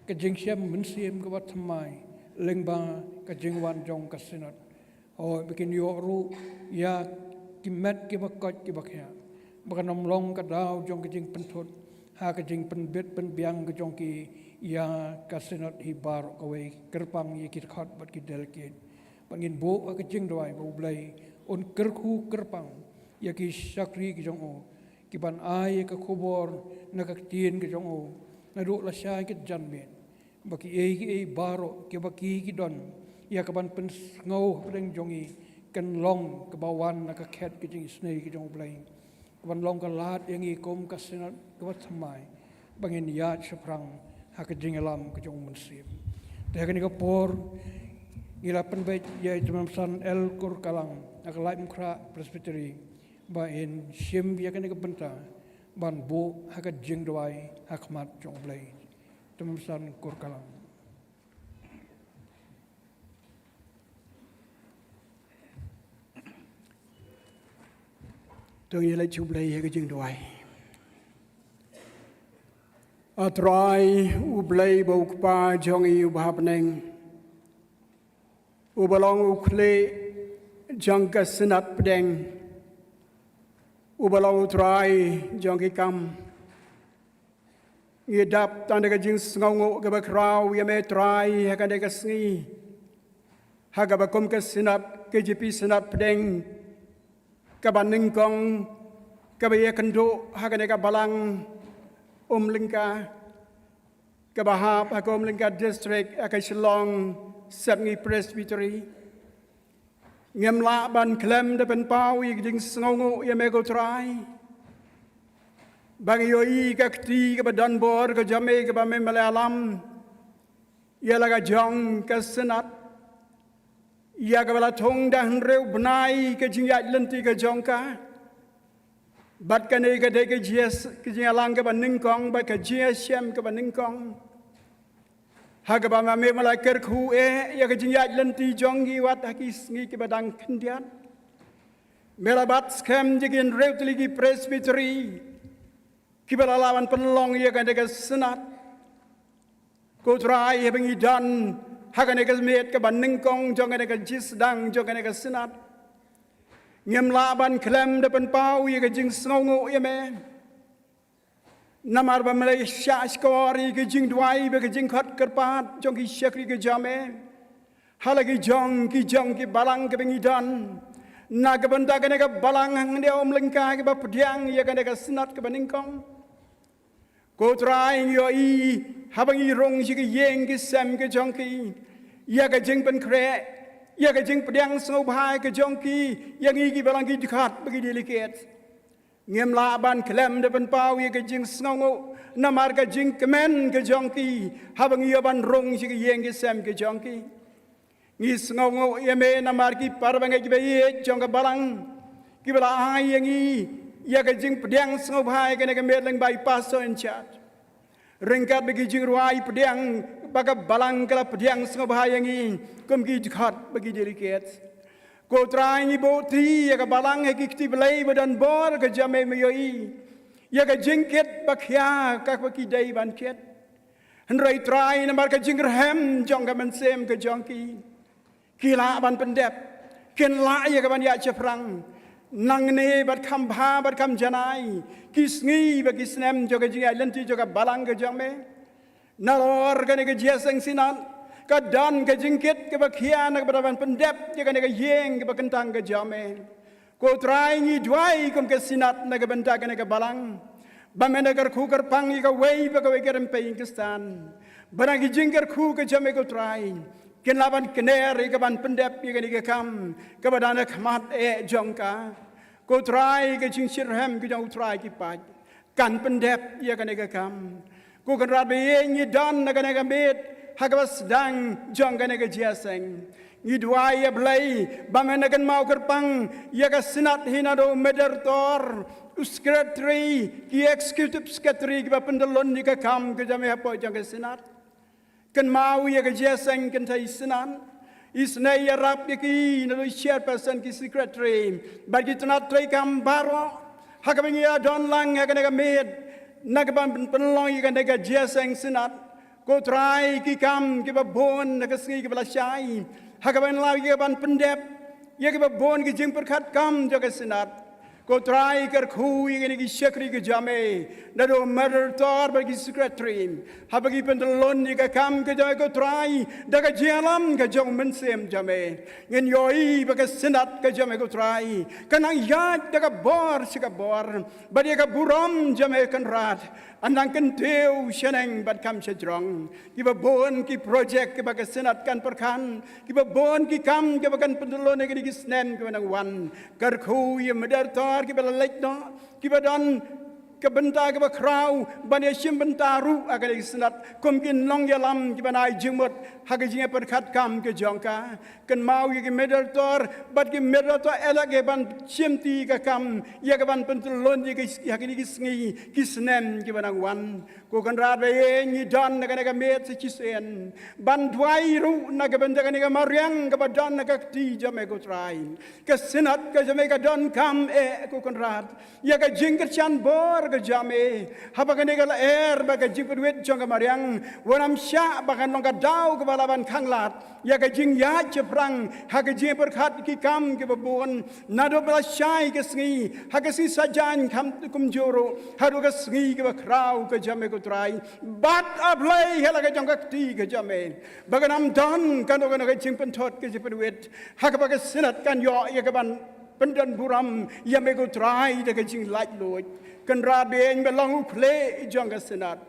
ka jingshem mynsiem kaba thymmai lyngba ka jingwan jong ka Synod. Hooid, ba kin ïoh ruh ïa ki met kiba koit kiba khiah, ba kan ym long ka daw jong ka jingpynthut ha ka jingpynbit pynbiang ka jong ki ïa ka Synod hi baroh kawei, kyrpang ïa ki dkhot bad ki delegate. Ba ngin buh ha ka jingduwai ba U Blei un kyrkhu kyrpang ïa ki shakri ki jong u, kiban ai ïa ka khubor na ka ktien ka jong u naduh lashai ka janmiet, ba kiei kiei baroh kiba ki ki don ïa kaban pynsngew hapdeng jong ngi kan long kaba wan na ka khet ka jingisynei ka jong U Blei, kaban long ka lad ïa ngi kum ka Synod kaba thymmai ba ngin ïaid shaphrang ha ka jingïalam ka jong U Mynsiem. Te ha kane ka por ngi la pynbeit ïa i Tymmen Basan L. Kurkalang na ka Laitumkhrah Presbytery ba in shim ïa kane ka bynta ban buh ha ka jingduwai ha khmat jong U Blei. Tymmen Basan Kurkalang. To ngin ïa leit sha U Blei ha ka jingduwai. A Trai U Blei ba u Kpa jong ngi uba ha bneng, uba long u khlieh jong ka Synod pdeng, uba long u Trai jong ki kam. Ngi dap tang da ka jingsngewnguh kaba khraw ïa me Trai ha kane ka sngi, ha kaba kum ka Synod, K J P Synod pdeng kaba nyngkong kaba ïakynduh ha kane ka Balang Umlyngka, Kaba hap ha ka Umlingkat District, ha ka Shillong Sepngi Presbytery. Ngim lah ban khlem da pynpaw ïa ka jingsngewnguh ïa me ko Trai. Ba ngi ïohi ka kti kaba donbor ka jong me kaba me Malayalam ïa la ka jong ka Synod, ïa kaba la thung da hynriew bnai ka jingïaid lynti ka jong ka. Bad kane ka dei ka jia, ka jingïalang kaba nyngkong, bad ka jingïashem kaba nyngkong. Ha kaba ma me ma la kyrkhu eh ïa ka jingïaid lynti jong ngi wat ha ki sngi kiba dang khyndiat. Me la bat skhem ïa ki hynriew tylli ki Presbytery kiba la lah ban pynlong ïa kane ka Synod. Ko Trai, haba ngi don ha kane ka miet kaba nyngkong jong kane ka jingsdang jong kane ka Synod, ngim lah ban khlem da pynpaw ïa ka jingsngewnguh ïa me. Namar ba me la shah shkor ïa ka jingduwai bad ka jingkhot kyrpad jong ki shakri ka jong me ha la ki jong ki jong ki balang kiba ngi don. Na ka bynta kane ka balang hangne ha Umlyngka kaba pdiang ïa kane ka Synod kaba nyngkong. Ko Trai, ngi ïohi haba ngi rung sha ki ïing ki sem ki jong ki, ïa ka jingpynkhreh, ïa ka jingpdiang sngewbha ka jong ki ïa ngi kiba long ki dkhot bad ki delegate. Ngim lah ban khlem da pynpaw ïa ka jingsngewnguh namar ka jingkmen ka jong ki haba ngi ïoh ban rung sha ki ïing ki sem ki jong ki. Ngi sngewnguh ïa me namar ki para bangeit kiba ïeit jong ka balang kiba la ai ïa ngi ïa ka jingpdiang sngewbha ïa kane ka miet lyngba i Pastor in charge. Ryngkat bad ki jingrwai pdiang ba ka balang ka la pdiang sngewbha ïa ngi kum ki dkhot bad ki delegate. Ko Trai, ngi buh ti ïa ka balang ha ki kti blei ba donbor ka jong me, me ïohi ïa ka jingkit ba khia kaba ki dei ban kit. Hynrei Trai, namar ka jingrhem jong ka mynsiem ka jong ki, ki lah ban pyndep, kin lah ïa ka ban ïaid shaphrang. Nangne bad kham bha bad kham janai ki sngi bad ki snem jong ka jingïaid lynti jong ka balang ka jong me. Nalor kane ka jingïaseng Synod ka don ka jingkit kaba khia na kaba ban pyndep ïa kane ka ïing kaba kyntang ka jong me. Ko Trai, ngi duwai kum ka Synod na ka bynta kane ka balang ba men da kyrkhu kyrpang ïa kawei pa kawei ka rympei Khristan. Ba na ki jingkyrkhu ka jong me ko Trai, kin lah ban kner ïa ka ban pyndep ïa kane ka kam kaba don ha khmat eh jong ka. Ko Trai, ka jingshitrhem ka jong u Trai ki paid kan pyndep ïa kane ka kam. Ko Kynrad ba ïeit, ngi don na kane ka miet ha kaba sdang jong kane ka jingïaseng. Ngi duwai ïa Blei ba men da kynmaw kyrpang ïa ka Synod hi naduh u Moderator, u Secretary, ki Executive Secretary kiba pyntyllun ïa ka kam ka jong me hapoh jong ka Synod. Kynmaw ïa ka jingïaseng kynthei Synod, isynei ïarap ïa ki naduh i Chairperson, ki Secretary bad ki tnat treikam baroh ha kaba ngi ïa don lang ha kane ka miet na ka ban pynlong ïa kane ka jingïaseng Synod. Ko Trai, ki kam kiba bun na ka sngi kaba la shai ha kaba ngi la ïa ka ban pyndep ïa kiba bun ki jingpyrkhat kam jong ka Synod. Ko Trai, kyrkhu ïa kine ki shakri ka jong me naduh u Moderator bad ki Secretary haba ki pyntyllun ïa ka kam ka jong me ko Trai da ka jingïalam ka jong u Mynsiem jong me. Ngin ïohi ba ka Synod ka jong me ko Trai ka nang ïaid da ka bor sha ka bor bad ïa ka burom jong me Kynrad, yn nang kyntiew shaneng bad kam shajrong. Kiba bun ki project kiba ka Synod kan pyrkhat, kiba bun ki kam kiba kan pyntyllun ha kine ki snem kiba nang wan. Kyrkhu ïa u Moderator, kiba la leit noh, kiba don ka bynta kaba khraw ban ïashim bynta ruh ha kane ka Synod kum ki nongïalam kiban ai jingmut ha ka jingïapyrkhat kam ka jong ka. Kynmaw ïa ki Moderator bad ki Moderator elect ïa ban shimti ka kam ïa ka ban pyntyllun ïa ki, ïa kine ki sngi ki snem kiba nang wan. Ko Kynrad ba ïeit, ngi don na kane ka miet sa shisien ban duwai ruh na ka bynta kane ka mariang kaba don na ka kti jong me ko Trai. Ka Synod ka jong me ka donkam eh ko Kynrad ïa ka jingkyrshan bor ka jong me. Haba kane ka lyer bad ka jingpynwit jong ka mariang, wat nym shah ba kan long ka daw kaba lah ban khanglad ïa ka jingïaid shaphrang ha ka jingpyrkhat ki kam kiba bun. Naduh ba la shai ka sngi ha ka sngi Saitjaiñ kham kumjuh ruh haduh ka sngi kaba khraw ka jong me ko Trai. Bat, A Blei, ha la ka jong ka kti ka jong me ba kan ym don kano kano ka jingpynthut ka jingpynwit ha kaba ka Synod kan ïoh ïa ka ban pyndonburom ïa me ko Trai da ka jinglaitluid. Kynrad ba ïeit, me long u khlieh jong ka Synod.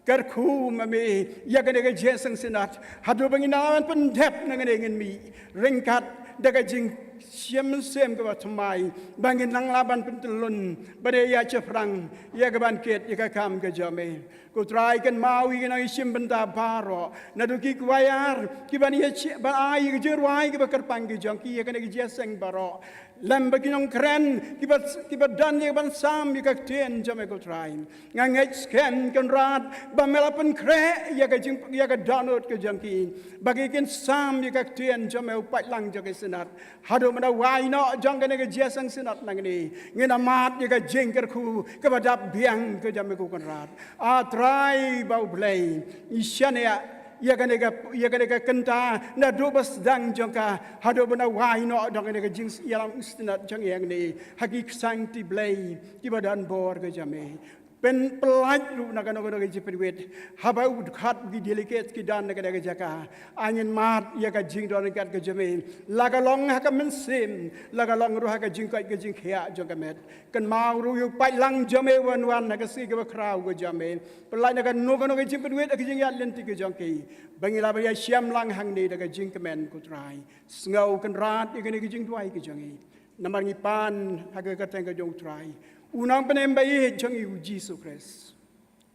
Kyrkhu ma me ïa kane ka jingïaseng synod haduh ba ngin nang lah ban pyndep nangne, ngin mih ryngkat da ka jingshim mynsiem kaba thymmai ba ngin nang lah ban pyntyllun ban ïa shaphrang ïa ka ban kit ïa ka kam ka jong me. Ko Trai, kynmaw ïa ki nongïashim bynta baroh, naduh ki kwaiar kiba ïa shi-, ban ai ïa ka jingrwai kaba kyrpang ka jong ki ïa kane ka jingïaseng baroh, lem bad ki nongkren kiba, kiba don ïa ka ban sam ïa ka ktien jong me, ko Trai. Nga ngeit skhem, Kynrad, ba me la pynkhreh ïa ka jing, ïa ka dohnud ka jong ki ba ki kin sam ïa ka ktien jong me, u paidlang jong ka synod. Haduh mynta wai noh jong kane ka jingïaseng synod nangne, ngin ïa mad ïa ka jingkyrkhu kaba dap biang ka jong me, ko Kynrad. A Trai ba U Blei, ngi shaniah ïa kane ka, ïa kane ka kynta naduh ba sdang jong ka haduh mynta wai noh jong kane ka jingïalam synod jong ngi nangne ha ki ksangti Blei kiba don bor ka jong me. Pynpyllait ruh na kano kano ka jingpynwit haba u dkhot ki delegate ki don na kane ka jaka. Ai ngin mad ïa ka jingdon ryngkat ka jong me, la ka long ha ka mynsiem, la ka long ruh ha ka jingkoit ka jingkhiah jong ka met. Kynmaw ruh ïa u paidlang jong me uban wan ha ka sngi kaba khraw ka jong me. Pynlait na kano kano ka jingpynwit ha ka jingïaid lynti ka jong ki ba ngin lah ban ïashem lang hangne da ka jingkmen, ko Trai. Sngew, Kynrad, ïa kane ka jingduwai ka jong ngi. Namar ngi pan ha ka kyrteng ka jong U Trai, U Nongpynim ba ïeit jong ngi, U Jisu Khrist.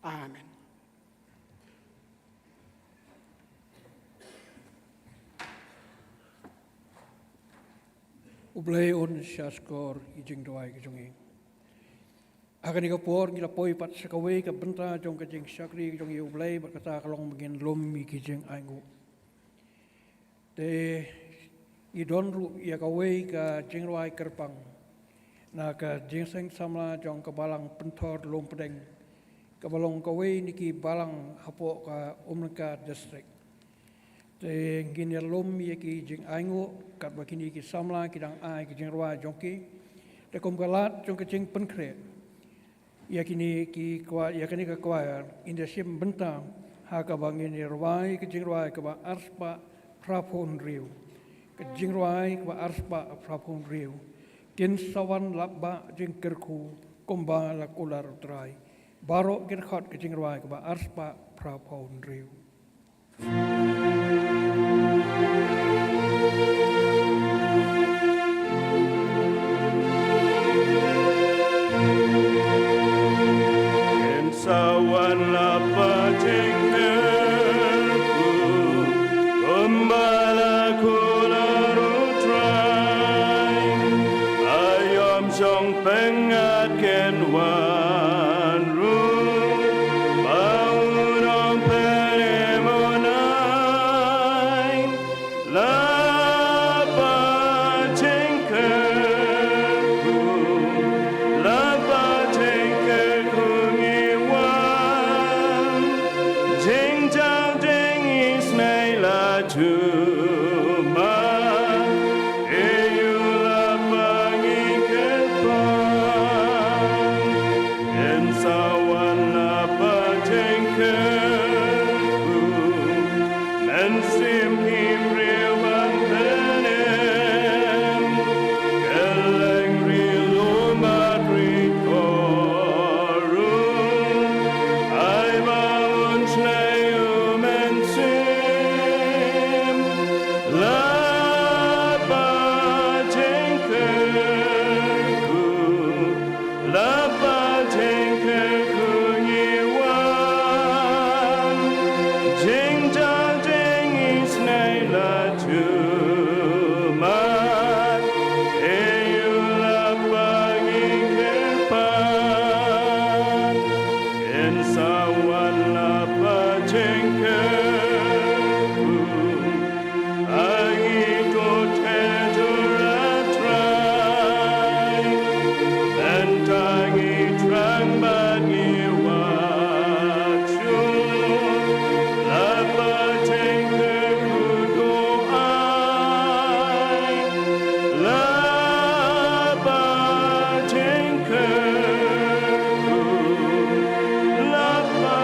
Amen. U Blei un sngap skhor ïa ki jingduwai ki jong ngi. Ha kane ka por ngi la poi pat sha kawei ka bynta jong ka jingshakri ka jong ngi ïa U Blei, bad kata ka long ba ngin lum ïa ki jingainguh. Te ngi don ruh ïa kawei ka jingrwai kyrpang na ka jingïaseng samla jong ka Balang Pynthor Lumpdeng, kaba long kawei na ki balang hapoh ka Umryngka District. Te ngin ïa lum ïa ki jingainguh katba kine ki samla ki dang ai ki jingrwai jong ki. Te kum ka lad jong ka jingpynkhreh ïa kine ki kwai-, ïa kane ka kwaiar, ngin ïa shim bynta ha kaba ngin ïa rwai ka jingrwai kaba arspah phraphew hynriew. Ka jingrwai kaba arspah phraphew hynriew. Kin sa wan lap ba jingkyrkhu kumba la kular U Trai. Baroh kin khot ka jingrwai kaba arspah phraphew hynriew. Kin sa wan lap ba jingkyrkhu kumba la kular U Trai. Aïom shong pyngngad kin wan ruh ba U Nongpynim un ai. Lap ba jingkyrkhu, lap ba jingkyrkhu ngi wan. Jingjynjar jingisynei la jumai, ïa u lap ba ngi kyrpad. Kin sa wan lap ba jingkyrkhu, mynsiem ki briew ban pynim. Kylleng ri lum bad ri kor ruh, ai ba un shna ïa u mynsiem. Lap ba jingkyrkhu, lap ba jingkyrkhu ngi wan. Jingjynjar jingisynei la jumai, ïa u lap ba ngi kyrpad. Kin sa wan lap ba jingkyrkhu, ha ngi to theh jur, A Trai. Mynta ngi thrang bad ngi wad shuh, lap ba jingkyrkhu to ai. Lap ba jingkyrkhu, lap ba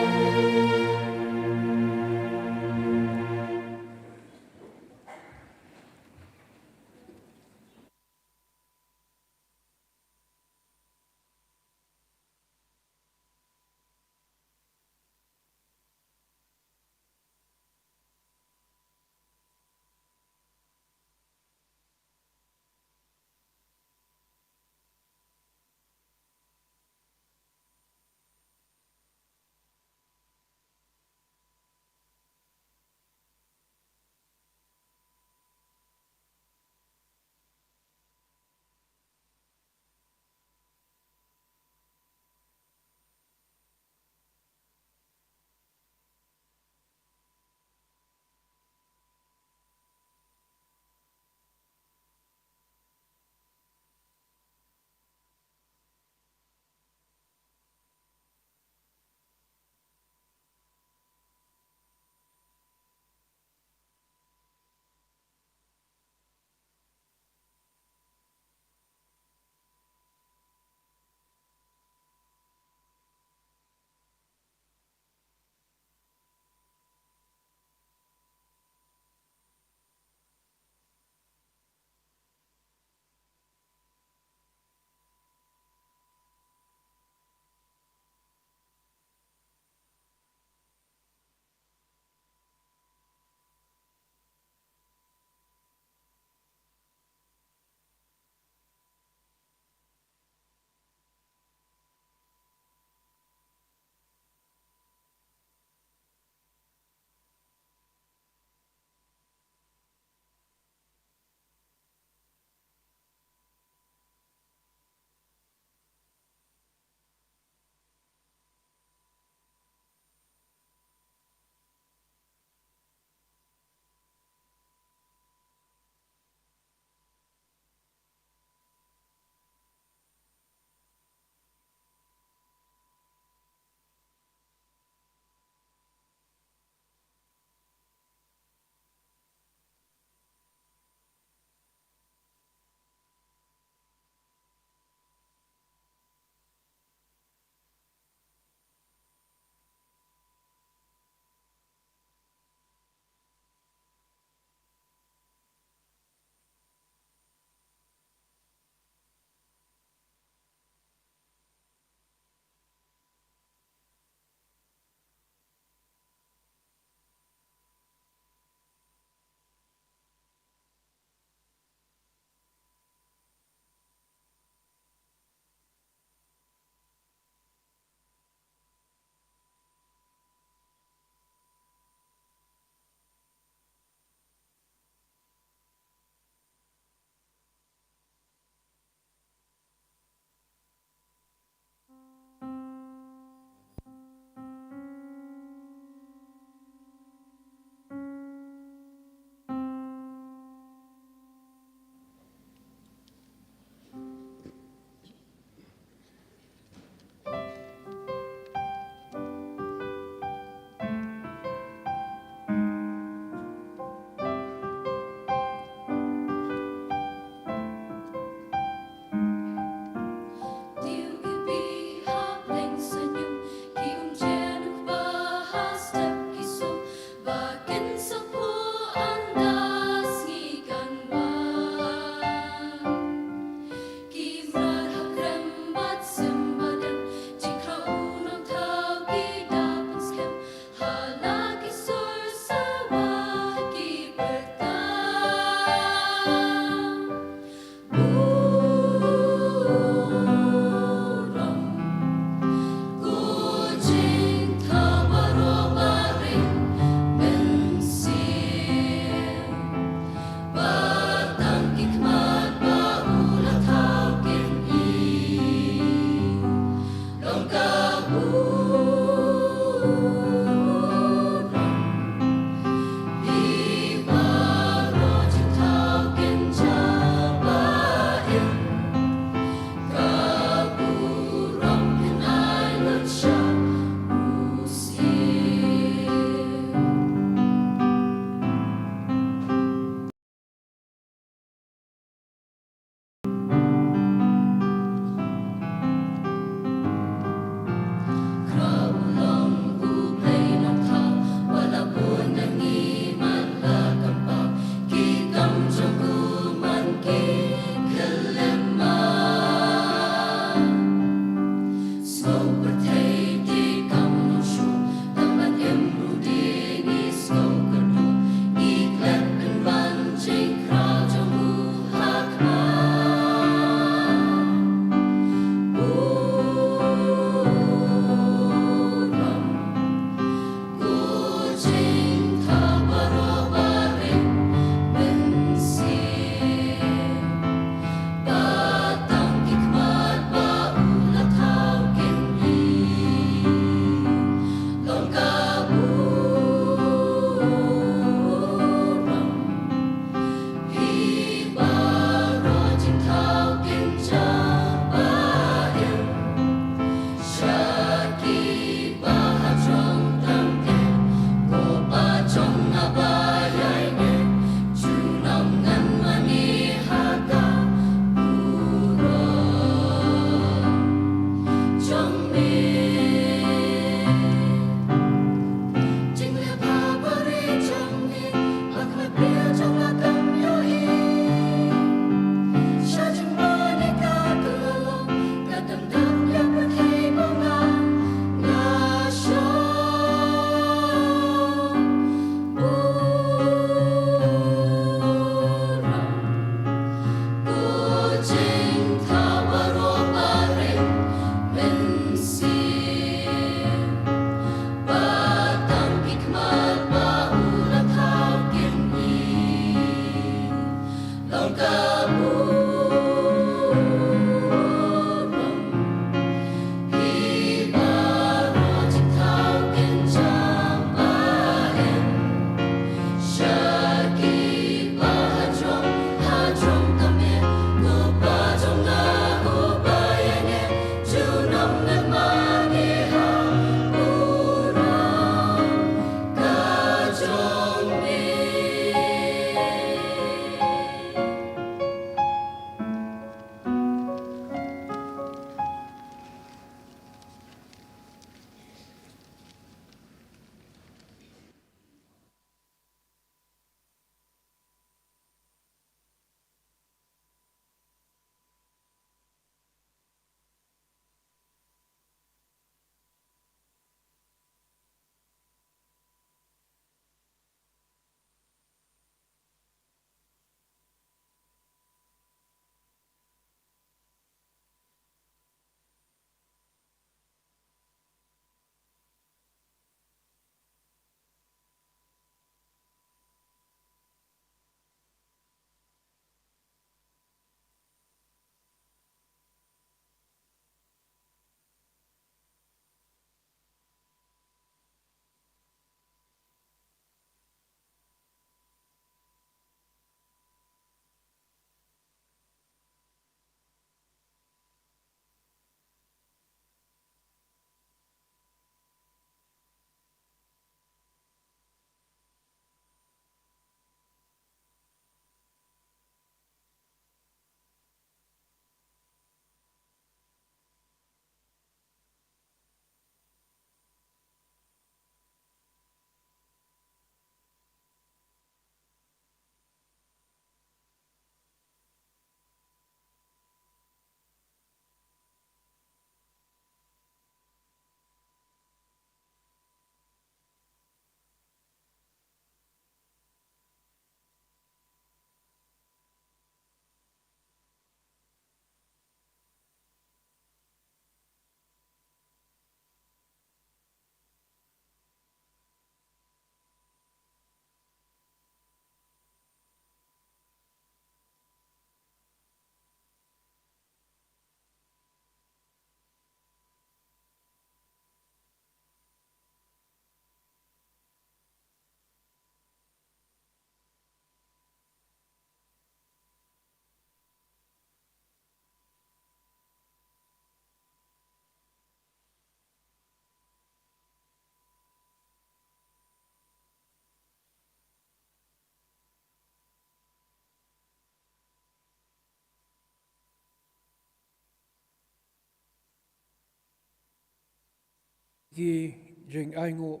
Ki jingainguh,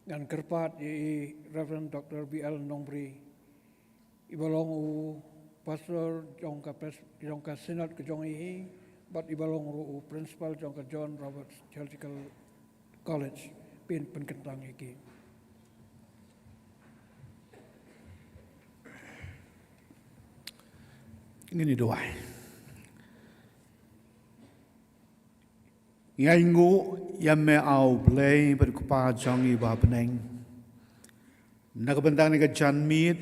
ngan kyrpad ïa i Reverend Doctor B L Nongbri, iba long u pastor jong ka pres-, jong ka synod ka jong i, bad iba long ruh u principal jong ka John Roberts Theological College, pynpynkyntang ïa ki. Ngin ïa duwai. Ngi ainguh ïa me, A U Blei, bad Kpa jong ngi ba ha bneng, na ka bynta kane ka janmiet,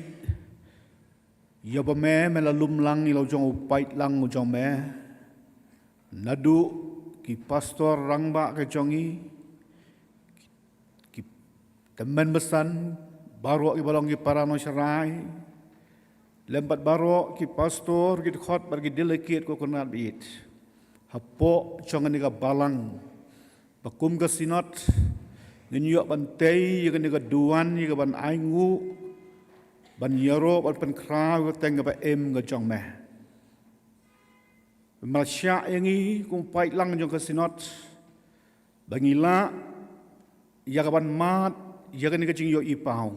ïa ba me, me la lum lang ïa la u jong u paidlang u jong me, naduh ki pastor rangbah ka jong ngi, ki tymmen basan, baroh kiba long ki para nongshakri, lem bad baroh ki pastor, ki dkhot bad ki delegate ko kynrad baieit hapoh jong kane ka balang. Ba kum ka synod ngin ïoh ban tei ïa kane ka duwan, ïa ka ban ainguh, ban ïaroh, ban pynkhraw ïa ka teng kaba im ka jong me. Me la shah ïa ngi kum u paidlang jong ka synod, ba ngin lah ïa ka ban mad ïa kane ka jingïohi paw,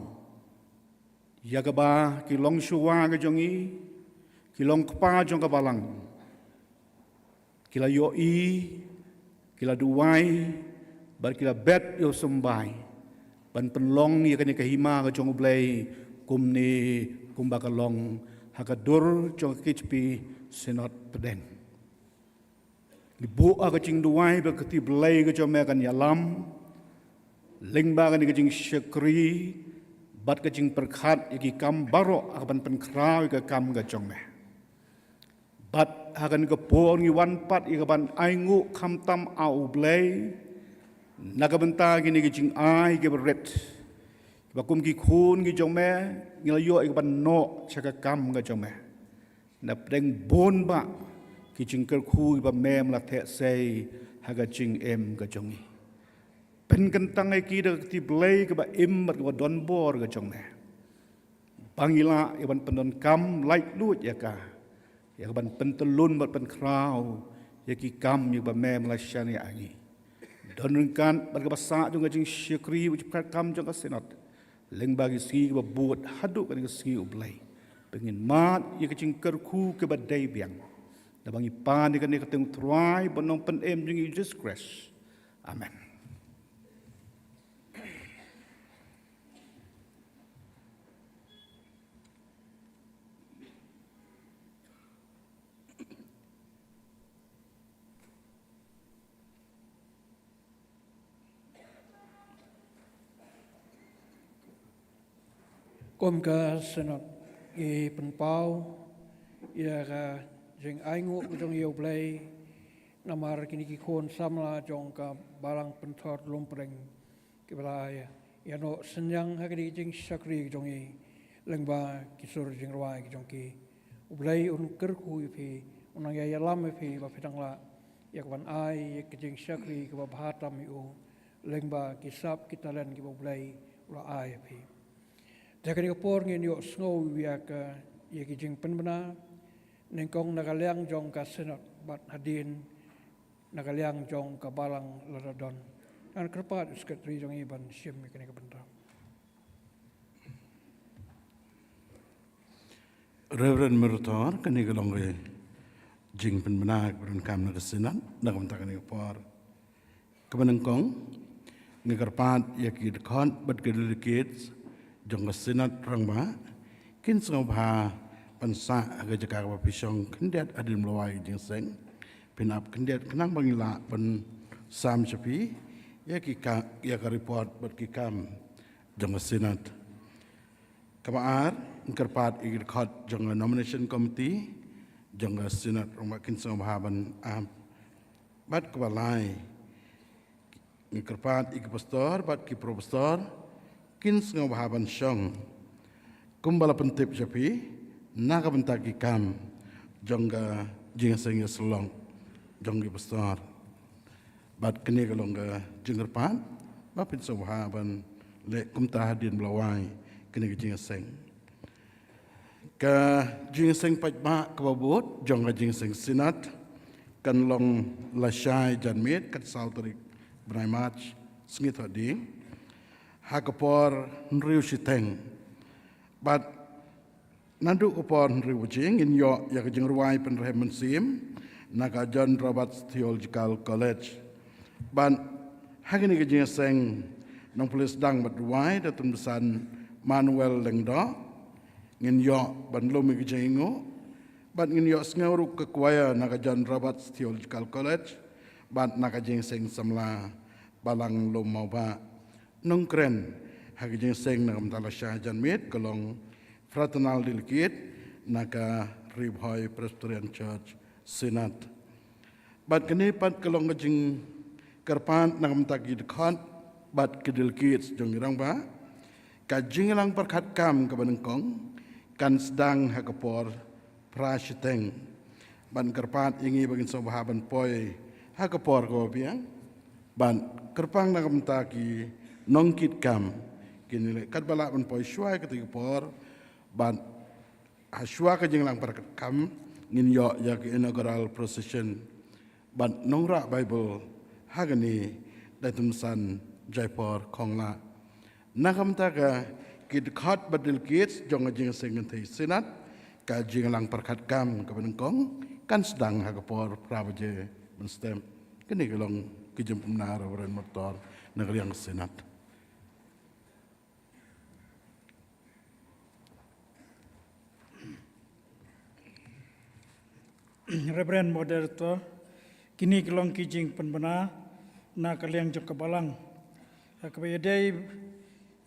ïa kaba ki longshuwa ka jong ngi, ki longkpa jong ka balang, ki la ïohi, ki la duwai, bad ki la bet ïa u symbai ban pynlong ïa kane ka hima ka jong U Blei, kumne kumba ka long ha ka dur jong ka K H P Synod Pdeng. Ngi buh ha ka jingduwai ba ka kti Blei ka jong me kan ïalam lyngba kane ka jingshakri bad ka jingpyrkhat ïa ki kam baroh ha ka ban pynkhraw ïa ka kam ka jong me. Bad ha kane ka por ngi wan pat ïa ka ban ainguh khamtam, A U Blei, na ka bynta kine ki jingai kiba rit, ba kum ki khun ki jong me ngi la ïoh ïa ka ban noh sha ka kam ka jong me. Na pdeng bun bah ki jingkyrkhu kiba me, me la theh sei ha ka jingim ka jong ngi. Pynkyntang ïa ki da ka kti Blei kaba im bad kaba donbor ka jong me, ba ngi lah ïa ban pyndonkam laitluid ïa ka, ïa ka ban pyntyllun bad pynkhraw ïa ki kam ïa ba me, me la shaniah ïa ngi. Don ryngkat bad kaba sah jong ka jingshakri, u jingpyrkhat kam jong ka synod, lyngba ki sngi kiba bud haduh kane ka sngi, U Blei, ba ngin mad ïa ka jingkyrkhu kaba dei biang. Naba ngi pan ïa kane ha ka kyrteng U Trai bad U Nongpynim jong ngi, Jisu Khrist. Amen. Kum ka synod ngi pynpaw ïa ka jingainguh ka jong ngi ïa U Blei namar kine ki khun samla jong ka Balang Pynthor Lum Pdeng, kiba la ïa, ïa noh synñiang ha kane ka jingshakri ka jong ngi lyngba ki sur jingrwai ka jong ki. U Blei un kyrkhu ïa phi, un nang ïa ïalam ïa phi ba phi dang lah ïa ka ban ai ïa ka jingshakri kaba bha tam ïa u, lyngba ki sap ki talent kiba U Blei u la ai ïa phi. Te ha kane ka por ngin ïohsngew ïa ka, ïa ki jingpynbna, nyngkong na ka liang jong ka synod bad hadien na ka liang jong ka balang lada don. Ngan kyrpad ïa u sekretari jong ngi ban shim ïa kane ka bynta. Reverend Myrthor, kane ka long ka jingpynbna kaba donkam na ka synod na ka bynta kane ka por. Kaba nyngkong, ngi kyrpad ïa ki dkhot bad ki delegates jong ka synod rangbah, kin sngewbha ban sah ha ka jaka kaba phi shong khyndiat hadien ba la wai ka jingïaseng. Phin ap khyndiat khnang ba ngin lah ban sam sha phi ïa ki ka, ïa ka report bad ki kam jong ka synod. Kaba ar, ngi kyrpad ïa ki dkhot jong ka nomination committee jong ka synod rangbah, kin sngewbha ban ap. Bad kaba lai, ngi kyrpad ïa ki pastor bad ki pro pastor, kin sngewbha ban shong kumba la pyntip sha phi na ka bynta ki kam jong ka jingïaseng ïasyllok jong ki pastor. Bad kane ka long ka jingkyrpad ba phin sngewbha ban leh kumta hadien ba la wai kane ka jingïaseng. Ka jingïaseng paidbah kaba bud jong ka jingïaseng synod kan long lashai janmiet, ka saw tarik bnai March, sngi Thohdieng, ha ka por hynriew shiteng. Bad naduh ka por hynriew baje ngin ïoh ïa ka jingrwai pynrhem mynsiem na ka John Roberts Theological College. Bad ha kane ka jingïaseng nongpule sdang bad rwai da u Tymmen Basan Manuel Lyngdoh, ngin ïoh ban lum ïa ka jingnguh, bad ngin ïohsngew ruh ka choir na ka John Roberts Theological College, bad na ka jingïaseng samla Balang Lum Mawbah. Nongkren ha ka jingïaseng na ka bynta lashai janmiet ka long Fraternal Delegate na ka Ri Bhoi Presbyterian Church Synod. Bad kane pat ka long ka jingkyrpad na ka bynta ki dkhot bad ki delegates jong ngi rangbah. Ka jingïalang pyrkhat kam kaba nyngkong kan sdang ha ka por phra shiteng. Bad kyrpad ïa ngi ba ngin sngewbha ban poi ha ka por kaba biang. Bad kyrpang na ka bynta ki nongkitkam, kin ïaleh katba lah ban poi shuwa ïa katei ka por. Bad ha shuwa ka jingïalang pyrkhat kam ngin ïoh ïa ka inaugural procession. Bad nongrah Baibl ha kane da u Tymmen Basan Jaipor Khonglah. Na ka bynta ka ki dkhot bad delegates jong ka jingïaseng kynthei Synod, ka jingïalang pyrkhat kam kaba nyngkong kan sdang ha ka por phra baje mynstep. Kane ka long ka jingpynbna, Reverend Moderator, na ka liang ka Synod. Reverend Moderator, kine ki long ki jingpynbna na ka liang jong ka Balang. Ha kaba ïadei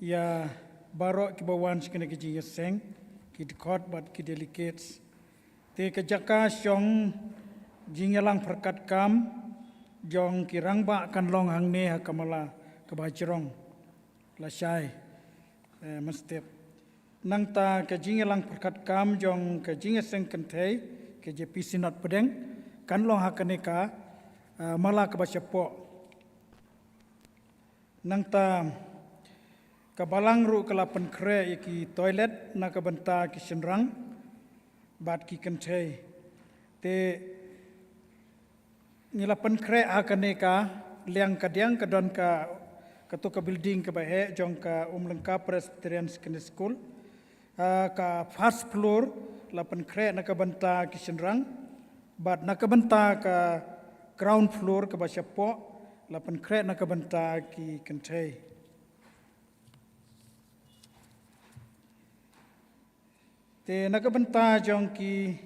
ïa baroh kiba wan sha kane ka jingïaseng, ki dkhot bad ki delegates. Te ka jaka shong jingïalang pyrkhat kam jong ki rangbah kan long hangne ha ka mala kaba jrong lashai, eh, mynstep. Nangta ka jingïalang pyrkhat kam jong ka jingïaseng kynthei KJP Synod Pdeng kan long ha kane ka, eh, mala kaba shapoh. Nangta ka Balang ruh ka la pynkhreh ïa ki toilet na ka bynta ki shynrang bad ki kynthei. Te ngi la pynkhreh ha kane ka liang, ka diang ka don ka, kato ka building kaba heh jong ka Umlyngka Presbyterian Secondary School. Ah, ka first floor la pynkhreh na ka bynta ki shynrang, bad na ka bynta ka ground floor kaba shapoh la pynkhreh na ka bynta ki kynthei. Te na ka bynta jong ki,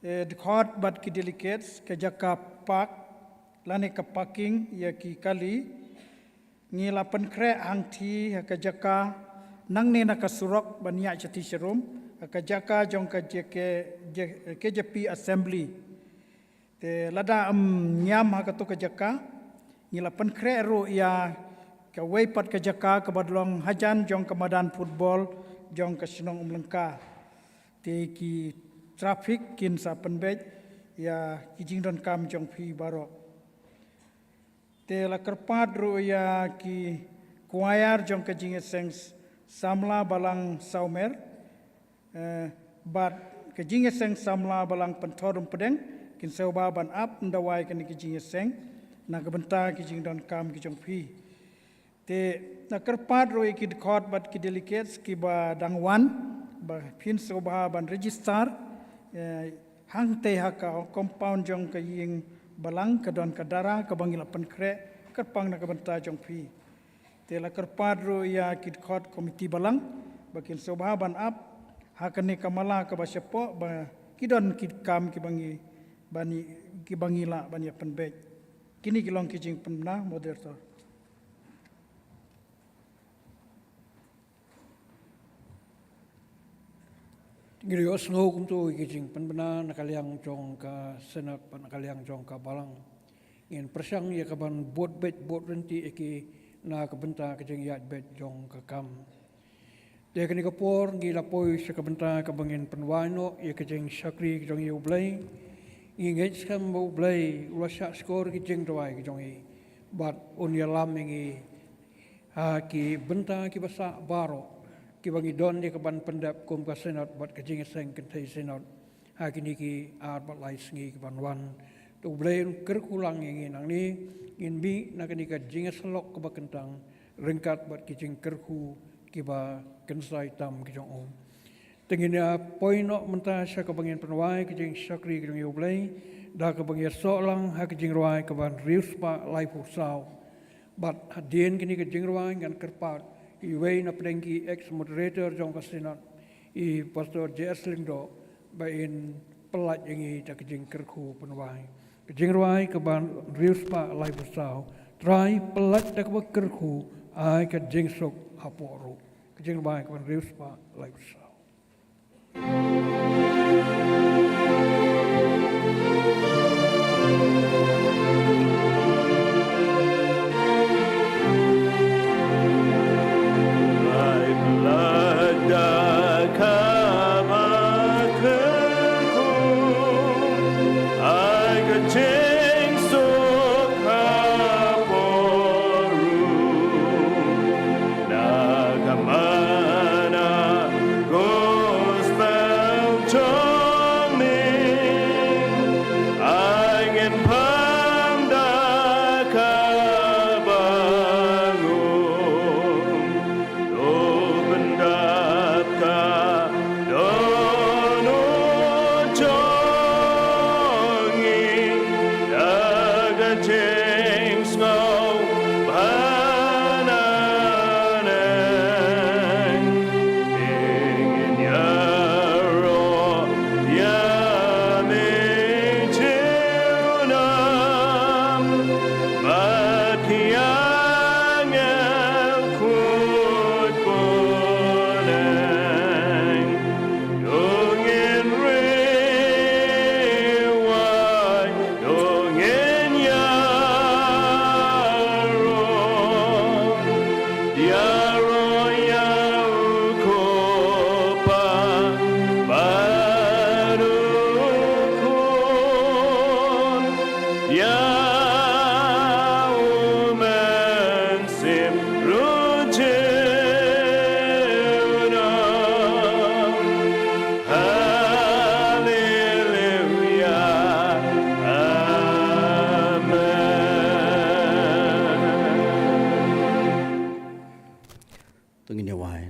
eh, dkhot bad ki delegates, ka jaka park lane ka parking ïa ki kali, ngi la pynkhreh hangthie ha ka jaka nangne na ka surok ban ïaid shathie sharum, ha ka jaka jong ka J K, J-, KJP Assembly. Te lada ym ñiam ha kato ka jaka, ngi la pynkhreh ruh ïa kawei pat ka jaka kaba long hajan jong ka madan football jong ka shnong Umlyngka. Te ki traffic kin sa pynbeit ïa ki jingdonkam jong phi baroh. Te la kyrpad ruh ïa ki choir jong ka jingïaseng samla Balang Sawmer, eh, bad ka jingïaseng samla Balang Pynthor Rumpdeng, kin sngewbha ban ap ynda wai kane ka jingïaseng na ka bynta ki jingdonkam ki jong phi. Te la kyrpad ruh ïa ki dkhot bad ki delegates kiba dang wan, ba phin sngewbha ban register, eh, hangtei ha ka compound jong ka ïing balang ka don ka dara kaba ngi la pynkhreh kyrpang na ka bynta jong phi. Te la kyrpad ruh ïa ki dkhot komiti balang ba kin sngewbha ban ap ha kane ka mala kaba shapoh, ba ki don ki kam kiba ngi, ba ngi, kiba ngi lah ban ïa pynbeit. Kine ki long ki jingpynbna, Moderator. Ngi ïohsngew kumto ïa ki jingpynbna na ka liang jong ka Synod bad na ka liang jong ka Balang. Ngin pyrshang ïa kaban bud beit bud ryntih ïa ki na ka bynta ka jingïaid beit jong ka kam. Te kane ka por ngi la poi sha ka bynta kaba ngin pynwai noh ïa ka jingshakri ka jong ngi ïa U Blei. Ngi ngeit skhem ba U Blei u la shah shkor ki jingduwai ka jong ngi bad un ïalam ïa ngi ha ki bynta kiba sah baroh kiba ngi don ïa kaban pyndep kum ka Synod bad ka jingïaseng kynthei Synod ha kine ki ar bad lai sngi kiban wan. To U Blei un kyrkhu lang ïa ngi nangne, ngin mih na kane ka jingïasyllok kaba kyntang ryngkat bad ki jingkyrkhu kiba kynsai tam ki jong u. Te ngin ïa poi noh mynta sha kaba ngin pynwai ka jingshakri ka jong U Blei da kaba ngin ïasoh lang ha ka jingrwai kaba hynriew spah laiphew saw. Bad hadien kane ka jingrwai ngan kyrpad ïa iwei na pdeng ki ex moderator jong ka Synod, i Pastor J S Lyngdoh, ba in pyllait ïa ngi da ka jingkyrkhu pynwai. Ka jingrwai kaba hynriew spah laiphew saw. Trai pyllait da kaba kyrkhu, ai ka jingsuk hapoh ruh. Ka jingrwai kaba hynriew spah laiphew saw. To ngin ïa wai.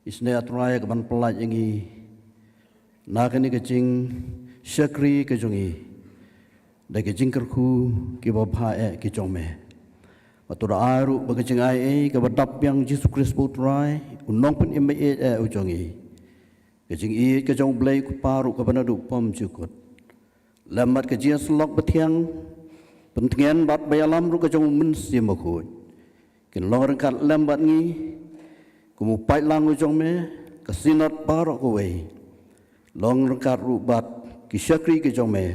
Isynei A Trai kaban pyllait ïa ngi na kane ka jingshakri ka jong ngi da ka jingkyrkhu kiba bha eh ki jong me. Bad to da ai ruh ba ka jingai ei kaba dap biang Jisu Khrist U Trai, U Nongpynim ba ïeit eh u jong ngi, ka jingïeit ka jong U Blei U Kpa ruh kaba naduh bymjukut, lem bad ka jingïasyllok bathiang, pyntngen bad baïalam ruh ka jong U Mynsiem Bakhuid, kin long ryngkat lem bad ngi kum u paidlang u jong me, ka Synod baroh kawei, long ryngkat ruh bad ki shakri ki jong me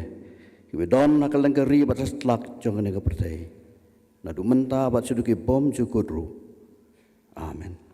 kiba don ha kylleng ka ri bad ha satlak jong kane ka pyrthei, naduh mynta bad shaduh ki bymjukut ruh. Amen.